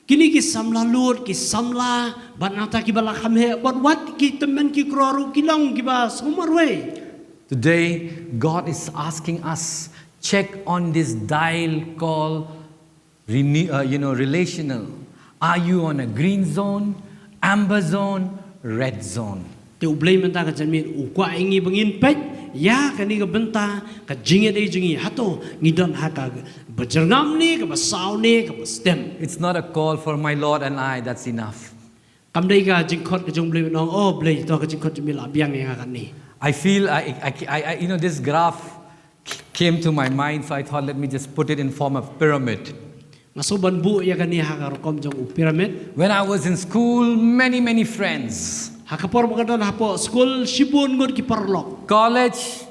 Kine ki samla lut, ki samla, bad nangta kiba la kham heh, bad wat ki tymmen ki kro ruh ki long kiba sngewmarwei. Today, God is asking us, check on this dial called renew, uh, you know, relational. Are you on a green zone, amber zone, red zone? Te U Blei mynta ka janmiet u kwah ïa ngi ba ngin peit ïa kane ka bynta ka jingïadei jong ngi, hato ngi don ha kaba jyrngam ne, kaba saw ne, kaba stem. It's not a call for my Lord and I, that's enough. Kam dei ka jingkhot ka jong U Blei ban ong, oh Blei, to ka jingkhot jong me la biang ïa nga kane. I feel, I, I, I, I, you know, this graph came to my mind, so I thought, let me just put it in form of pyramid. Nga sngew ban buh ïa kane ha ka rukom jong u pyramid. When I was in school, many, many friends. Ha ka por ba nga don hapoh skul, shibun ngut ki paralok. College,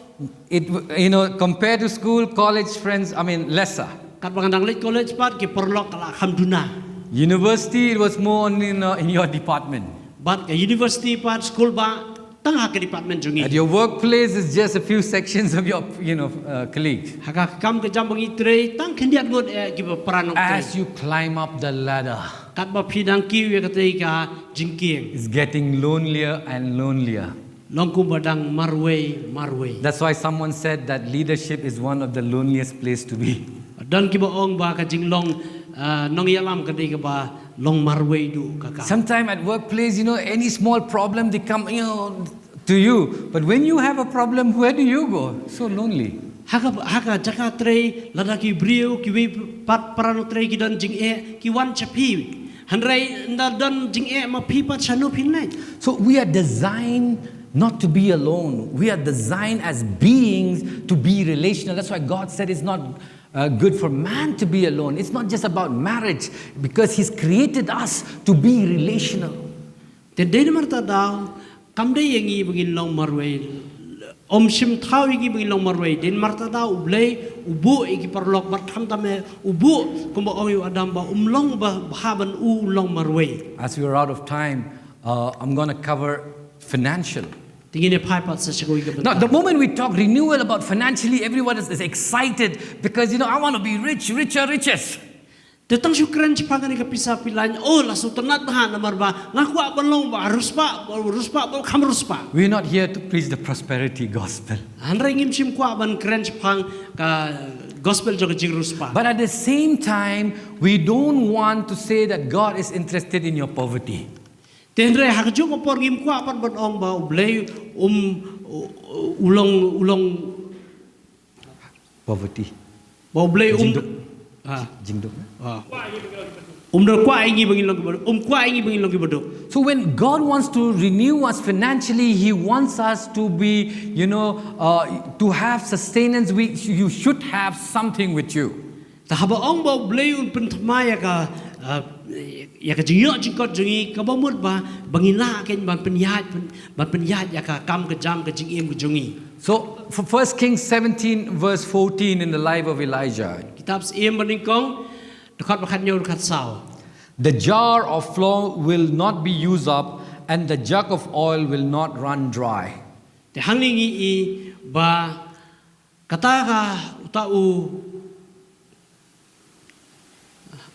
it, you know, compared to school, college friends, I mean, lesser. Katba nga dang leit college pat, ki paralok ka la kham duna. University, it was more in, uh, in your department. Bad ka university pat, skul ba, tang ha ka department jong ngi. At your workplace, it's just a few sections of your, you know, uh, colleagues. Ha ka kam ka jam ba ngi trei, tang khyndiat ngut eh kiba para nongtrei. As you climb up the ladder, katba phi dang kiew ïa katei ka jingkieng, it's getting lonelier and lonelier. Long kumba dang marwei marwei. That's why someone said that leadership is one of the loneliest place to be. Don kiba ong ba ka jinglong, ah, nongïalam ka dei kaba long marwei duh ka kam. Sometime at workplace, you know, any small problem they come, you know, to you. But when you have a problem, where do you go? So lonely. Ha ka, ha ka jaka trei, lada ki briew, kiwei pat para nongtrei ki don jingeh, ki wan sha phi. Hynrei ynda don jingeh ma phi pat, shano phin leit? So we are designed not to be alone. We are designed as beings to be relational. That's why God said it's not, uh, good for man to be alone. It's not just about marriage, because He's created us to be relational. Te dei namar kata daw, kam dei ïa ngi ba ngin long marwei. Um shim thaw ïa ngi ba ngin long marwei. Dei namar kata daw U Blei u buh ïa ki paralok bad khamtam eh u buh kumba ong ïa u Adam ba um long ba bha ban u long marwei. As we are out of time, uh, I'm gonna cover financial. Te ngin ïa phai pat sa sha kawei ka bynta. Now, the moment we talk renewal about financially, everyone is, is excited because, you know, I want to be rich, richer, richest. Te tang shu kren shaphang kane ka pisa phi laiñ, oh, la sngewtynnat bha namar ba nga kwah ban long ba riewspah, ba riewspah, ba kham riewspah. We're not here to preach the prosperity gospel. Hynrei ngim shym kwah ban kren shaphang ka gospel jong ka jingriewspah. But at the same time, we don't want to say that God is interested in your poverty. Te hynrei ha kajuh ka por ngim kwah pat ban ong ba U Blei um, u, u long, u long Poverty. Ba U Blei um. Jingduk. Ha. Jingduk. Ha. Um da kwah ïa ngi ba ngin long kiba duk. Um kwah ïa ngi ba ngin long kiba duk. So when God wants to renew us financially, He wants us to be, you know, uh, to have sustenance. We, you should have something with you. Te haba ong ba U Blei un pynthymmai ïa ka, uh, ïa ka jingïoh jingkot jong ngi, kaba mut ba, ba ngin lah kein ban pynïaid, ban pynïaid ïa ka kam ka jam ka jingim ka jong ngi. So, for First Kings seventeen, verse fourteen, in the life of Elijah, Kitab Syiem Banyngkong, dkhot ba khatñiew, dkhot saw. The jar of flour will not be used up, and the jug of oil will not run dry. Te hangne ngi i ba kata ka uta u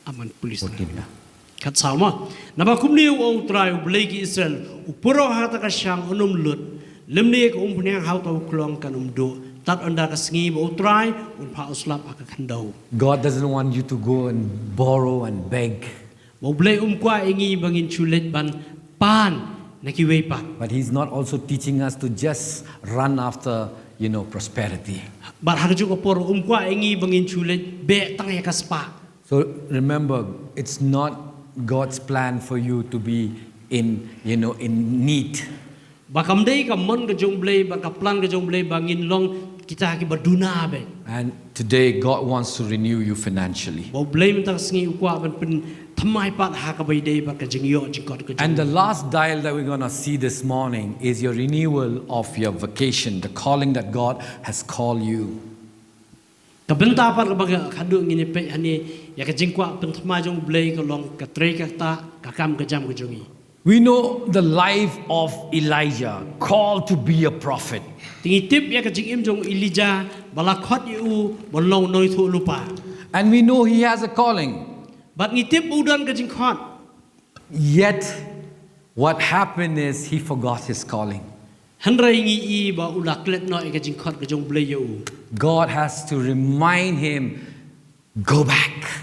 Aman pulis. Fourteen na. Khatsaw mo. Naba kumne u ong U Trai U Blei ki Israel, u puro ha kata ka shang un ym lut, lymne ka umphniang ha uta u khlong kan ym duh, tad ynda ka sngi ba U Trai un phah u slap ha ka khyndew. God doesn't want you to go and borrow and beg. Ba U Blei um kwah ïa ngi ba ngin shu leit ban pan na kiwei pat. But He's not also teaching us to just run after, you know, prosperity. Bad ha kajuh ka por um kwah ïa ngi ba ngin shu leit beh tang ïa ka spah. So remember, it's not God's plan for you to be in, you know, in need. Ba kam dei ka mon ka jong U Blei, ba ka plan ka jong U Blei ba ngin long kita kiba duna beit. And today, God wants to renew you financially. Ba U Blei mynta ka sngi u kwah ban pynthymmai pat ha kaba ïadei bad ka jingïoh jingkot ka jong u. And the last dial that we're gonna see this morning is your renewal of your vocation, the calling that God has called you. Ka bynta pat kaba ka, ka duh ngin ïa peit hangne, ïa ka jingkwah pynthymmai jong U Blei ka long ka trei ka ktah, ka kam ka jam ka jong ngi. We know the life of Elijah, called to be a prophet. Te ngi tip ïa ka jingim jong Elijah, ba la khot ïa u ban long u nongïathuhlypa. And we know he has a calling. Bad ngi tip u don ka jingkhot. Yet, what happened is he forgot his calling. Hynrei ngi i ba u la klet noh ïa ka jingkhot ka jong U Blei ïa u. God has to remind him, "Go back."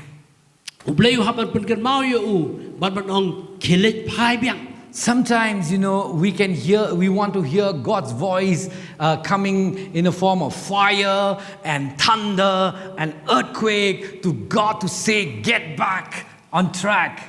U Blei u hap ban pynkynmaw ïa u, bad ban ong, "Khie leit phai biang." Sometimes, you know, we can hear, we want to hear God's voice uh, coming in a form of fire and thunder and earthquake to God to say, "Get back on track."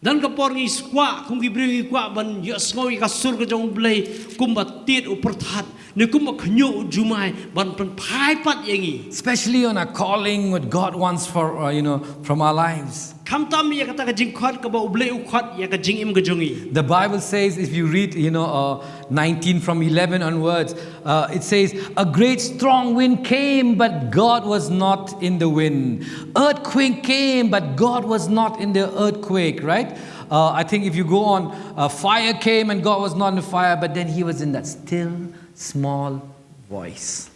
Don ka por ngi kwah, kum ki briew ngi kwah ban ïohsngew ïa ka sur ka jong U Blei, kumba tied u pyrthat, ne kumba khñiuh u jumai, ban pynphai pat ïa ngi. Especially on a calling what God wants for, uh, you know, from our lives. Khamtam ïa kata ka jingkhot kaba U Blei u khot ïa ka jingim ka jong ngi. The Bible says, if you read, you know, uh, nineteen from eleven onwards, uh, it says, "A great strong wind came, but God was not in the wind. Earthquake came, but God was not in the earthquake," right? Uh, I think if you go on, uh, fire came and God was not in the fire, but then he was in that still small voice.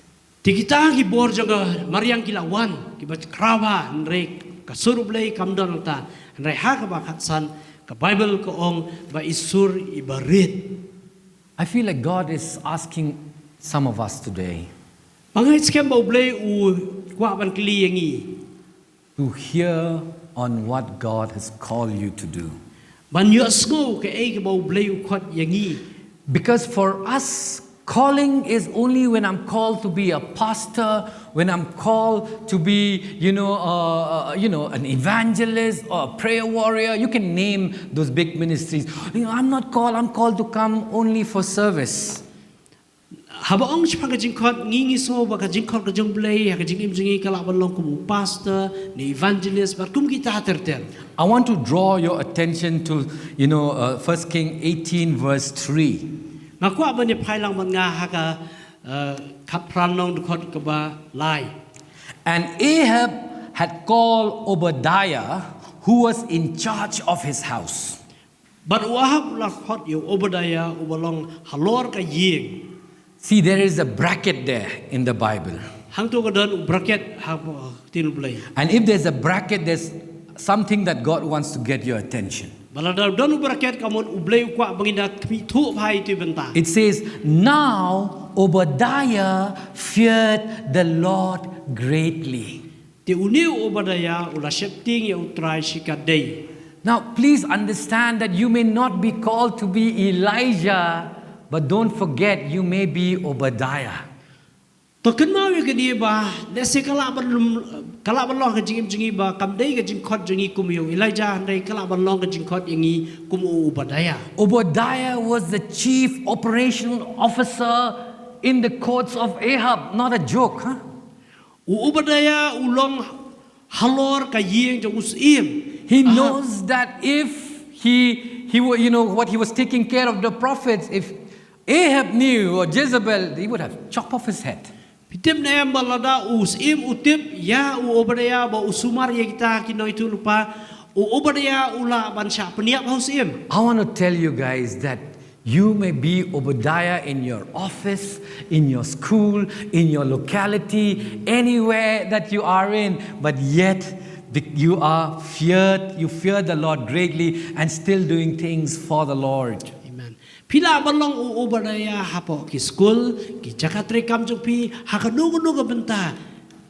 Te kita ki bor jong ka mariang ki la wan, kiba khraw bha, hynrei ka sur U Blei kam don nangta. Hynrei ha kaba khatsan, ka Bible ka ong ba i sur iba rit. I feel like God is asking some of us today. Nga ngeit skhem ba U Blei u kwah ban kylli ïa ngi. To hear on what God has called you to do. Ban ïohsngew kaei kaba U Blei u khot ïa ngi. Because for us, calling is only when I'm called to be a pastor, when I'm called to be, you know, uh, uh, you know, an evangelist or a prayer warrior. You can name those big ministries. You know, I'm not called, I'm called to come only for service. Haba ong shaphang ka jingkhot, ngi ngi sngew ba ka jingkhot ka jong U Blei ha ka jingim jong ngi ka lah ban long kum u pastor, ne evangelist, bad kum kita ter ter. I want to draw your attention to, you know, uh, First King eighteen verse three. Nga kwah ban ïa phai lang bad nga ha ka, uh, Khatphra Nong dkhot kaba lai. And Ahab had called Obadiah, who was in charge of his house. Bad u Ahab u la khot ïa u Obadiah uba long halor ka ïing. See, there is a bracket there in the Bible. Hangto ka don u bracket ha, ha ka ktien U Blei. And if there's a bracket, there's something that God wants to get your attention. Ba lada don u bracket ka mut U Blei u kwah ba ngin da khmih thuh bha ïa ito i bynta. It says, "Now Obadiah feared the Lord greatly." Te une u Obadiah u la sheptieng ïa U Trai shikatdei. Now, please understand that you may not be called to be Elijah, but don't forget you may be Obadiah. To kynmaw ïa kane ba, lehse ka lah ban lum, ka lah ban long ha ka jingim jong ngi ba kam dei ka jingkhot jong ngi kum ïa u Elijah, hynrei ka lah ban long ka jingkhot ïa ngi kum u Obadiah. Obadiah was the chief operational officer in the courts of Ahab. Not a joke, huh? U Obadiah u long halor ka ïing jong u syiem. He knows that if he, he wa-, you know, what he was taking care of the prophets, if Ahab knew, or Jezebel, he would have chopped off his head. Phi tip ne em ba lada u syiem u tip ïa u Obadiah ba u sumar ïa kita ki nongïathuhlypa, u Obadiah u lah ban shah pynïap ha u syiem. I want to tell you guys that you may be Obadiah in your office, in your school, in your locality, anywhere that you are in, but yet be-, you are feared, you fear the Lord greatly and still doing things for the Lord. Amen. Phi lah ban long u Obadiah hapoh ki skul, ki jaka treikam jong phi, ha kano kano ka bynta.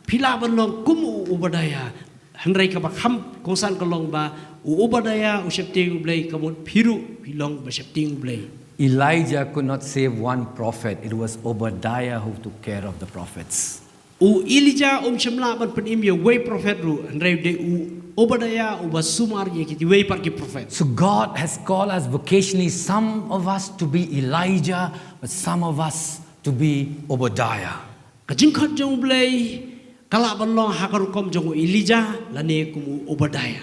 Phi lah ban long kum u Obadiah. Hynrei kaba kham kongsan ka long ba u Obadiah u sheptieng U Blei, ka mut phi ruh phi long ba sheptieng U Blei. Elijah could not save one prophet. It was Obadiah who took care of the prophets. U Elijah um shym lah ban pynim ïa uwei prophet ruh, hynrei dei u Obadiah uba sumar ïa kiwei pat ki prophet. So God has called us vocationally, some of us to be Elijah, but some of us to be Obadiah. Ka jingkhot jong U Blei ka lah ban long ha ka rukom jong u Elijah lane kum u Obadiah.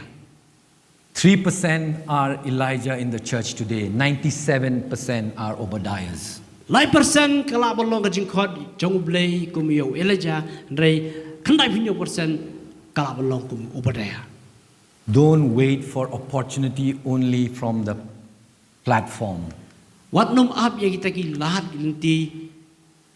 Three percent are Elijah in the church today, ninety-seven percent are Obadiahs. Lai percent ka lah ban long ka jingkhot jong U Blei kum ïa u Elijah, hynrei khyndai phew hynñiew percent ka lah ban long kum u Obadiah. Don't wait for opportunity only from the platform. Wat nym ap ïa kita ki lad ki lynti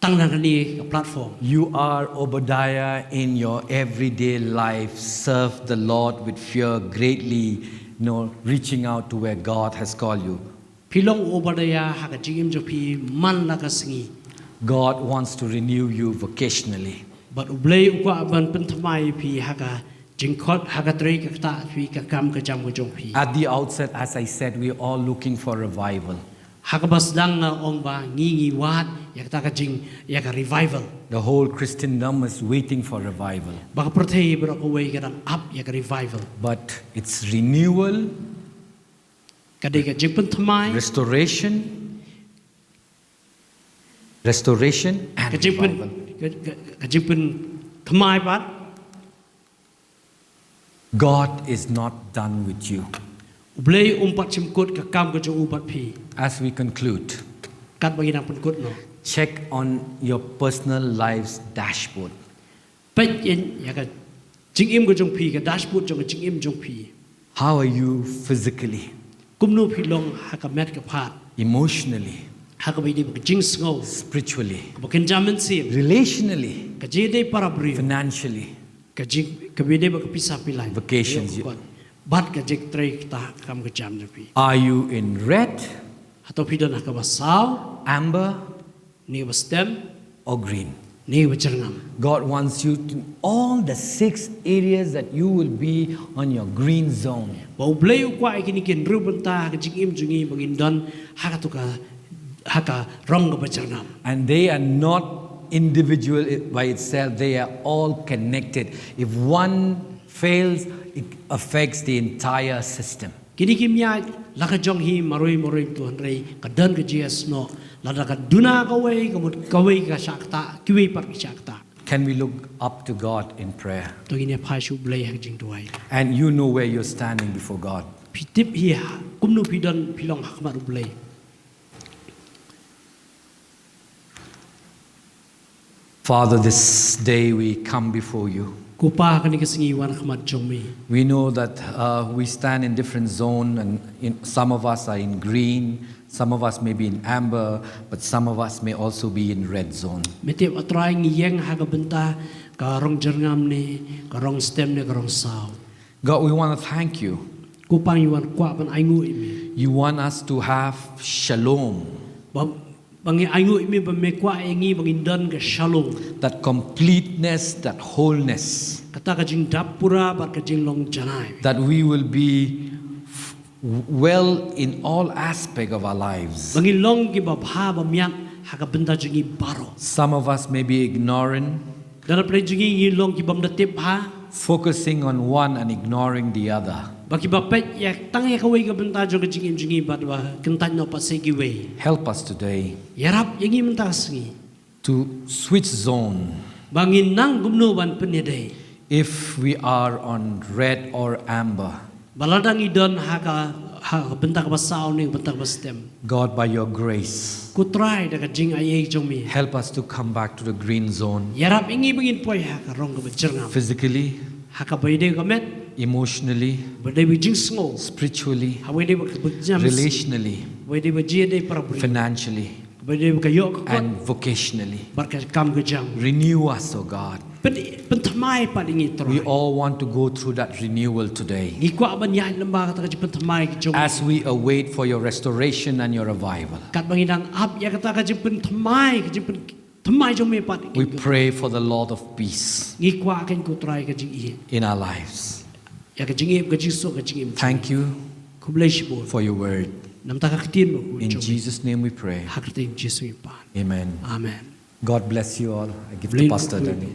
tang na kane ka platform. You are Obadiah in your everyday life. Serve the Lord with fear greatly, you know, reaching out to where God has called you. Phi long Obadiah ha ka jingim jong phi man la ka sngi. God wants to renew you vocationally. Bad U Blei u kwah ban pynthymmai phi ha ka jingkhot, ha ka trei ka ktah phi, ka kam ka jam ka jong phi. At the outset, as I said, we're all looking for revival. Ha kaba sdang nga ong ba ngi ngi wad ïa kata ka jing, ïa ka revival. The whole Christendom is waiting for revival. Ba ka pyrthei baroh kawei ka dang ap ïa ka revival. But it's renewal, Ka dei ka jingpynthymmai. Restoration, restoration and Ka jingpyn, revival. ka, ka, ka jingpynthymmai pat. God is not done with you. U Blei um pat shim kut ka kam ka jong u bad phi. As we conclude, Katba ngi dang pynkut noh, check on your personal life's dashboard. Peit ïa ka jingim ka jong phi, ka dashboard jong ka jingim jong phi. How are you physically? Kumno phi long ha ka met ka phad? Emotionally? Ha kaba ïadei bad ka jingsngew? Spiritually? Kaba kynja mynsiem? Relationally? Ka jingïadei para briew? Financially? Ka jing, kaba ïadei bad ka pisa phi lait? Vocations, Ka jingtrei ktah kam ka jam jong phi? Are you in red? Hato phi don ha kaba saw? Amber? Ne ba stem? Or green? Ne ba jyrngam? God wants you to, all the six areas that you will be on your green zone. Ba U Blei u kwah ïa kine ki hynriew bynta ha ka jingim jong ngi ba ngin don ha kato ka, ha ka rong kaba jyrngam. And they are not individual by itself, they are all connected. If one fails, it affects the entire system. Kine kim ïaid la ka jong hi marwei marwei, to hynrei ka don ka jingïasnoh. Lada ka duna kawei, ka mut kawei ka shah ktah, kiwei pat ki shah ktah. Can we look up to God in prayer? To ngin ïa phai sha U Blei ha ka jingduwai. And you know where you're standing before God. Phi tip hi ha kumno phi don, phi long ha khmat U Blei. Father, this day we come before you. Ko Pa, kane ka sngi wan khmat jong me. We know that uh, we stand in different zone, and in, some of us are in green, some of us may be in amber, but some of us may also be in red zone. Me tip, A Trai, ngi ïeng ha ka bynta ka rong jyrngam ne ka rong stem ne ka rong saw. God, we want to thank you. Ko Pa, ngi wan kwah ban ainguh ïa me. You want us to have shalom. Ba, ba ngi ainguh ïa me ba me kwah ïa ngi ba ngin don ka shalom. That completeness, that wholeness. Kata ka jingdap pura bad ka jinglong janai. That we will be f- well in all aspect of our lives. Ba ngin long kiba bha ba miat ha ka bynta jong ngi baroh. Some of us may be ignorant. Lada phi jong ngi ngi long ki bym da tip bha. Focusing on one and ignoring the other. Ba kiba peit ïa tang ïa kawei ka bynta jong ka jingim jong ngi bad ba kyntait noh pat sha kiwei. Help us today. Ïarap ïa ngi mynta ka sngi. To switch zone. Ba ngin nang kumno ban pynïadei. If we are on red or amber. Ba lada ngi don ha ka, ha ka bynta kaba saw ne bynta kaba stem. God, by your grace, Ko Trai, da ka jingaiei jong me, help us to come back to the green zone. Ïarap ïa ngi ba ngin poi ha ka rong kaba jyrngam. Physically, Ha kaba ïadei ka met, emotionally, ba ïadei ba jingsngew, spiritually, ha ba ïadei ba ka bynjam, relationally, ba ïadei ba jingïadei para briew, financially, ba ïadei ba ka ïoh ka kot, and vocationally. Bad ka kam ka jam. Renew us, O God. Pyn-, pynthymmai pat ïa ngi, Trai. We all want to go through that renewal today. Ngi kwah ban ïaid lyngba kata ka jingpynthymmai ka jong. As we await for your restoration and your revival, Katba ngi dang ap ïa kata ka jingpynthymmai, ka jingpynthymmai jong me pat. We pray for the Lord of peace. Ngi kwah ken, Ko Trai, ka jingïeit. In our lives. Ïa ka jingim, ka jingsuk, ka jingim. Thank you. Khublei shibun. For your word. Namar ka ktien ba u. In Jesus' name we pray. Ha ka kyrteng Jisu ngi pan. Amen. Amen. God bless you all. I give to Pastor Danny.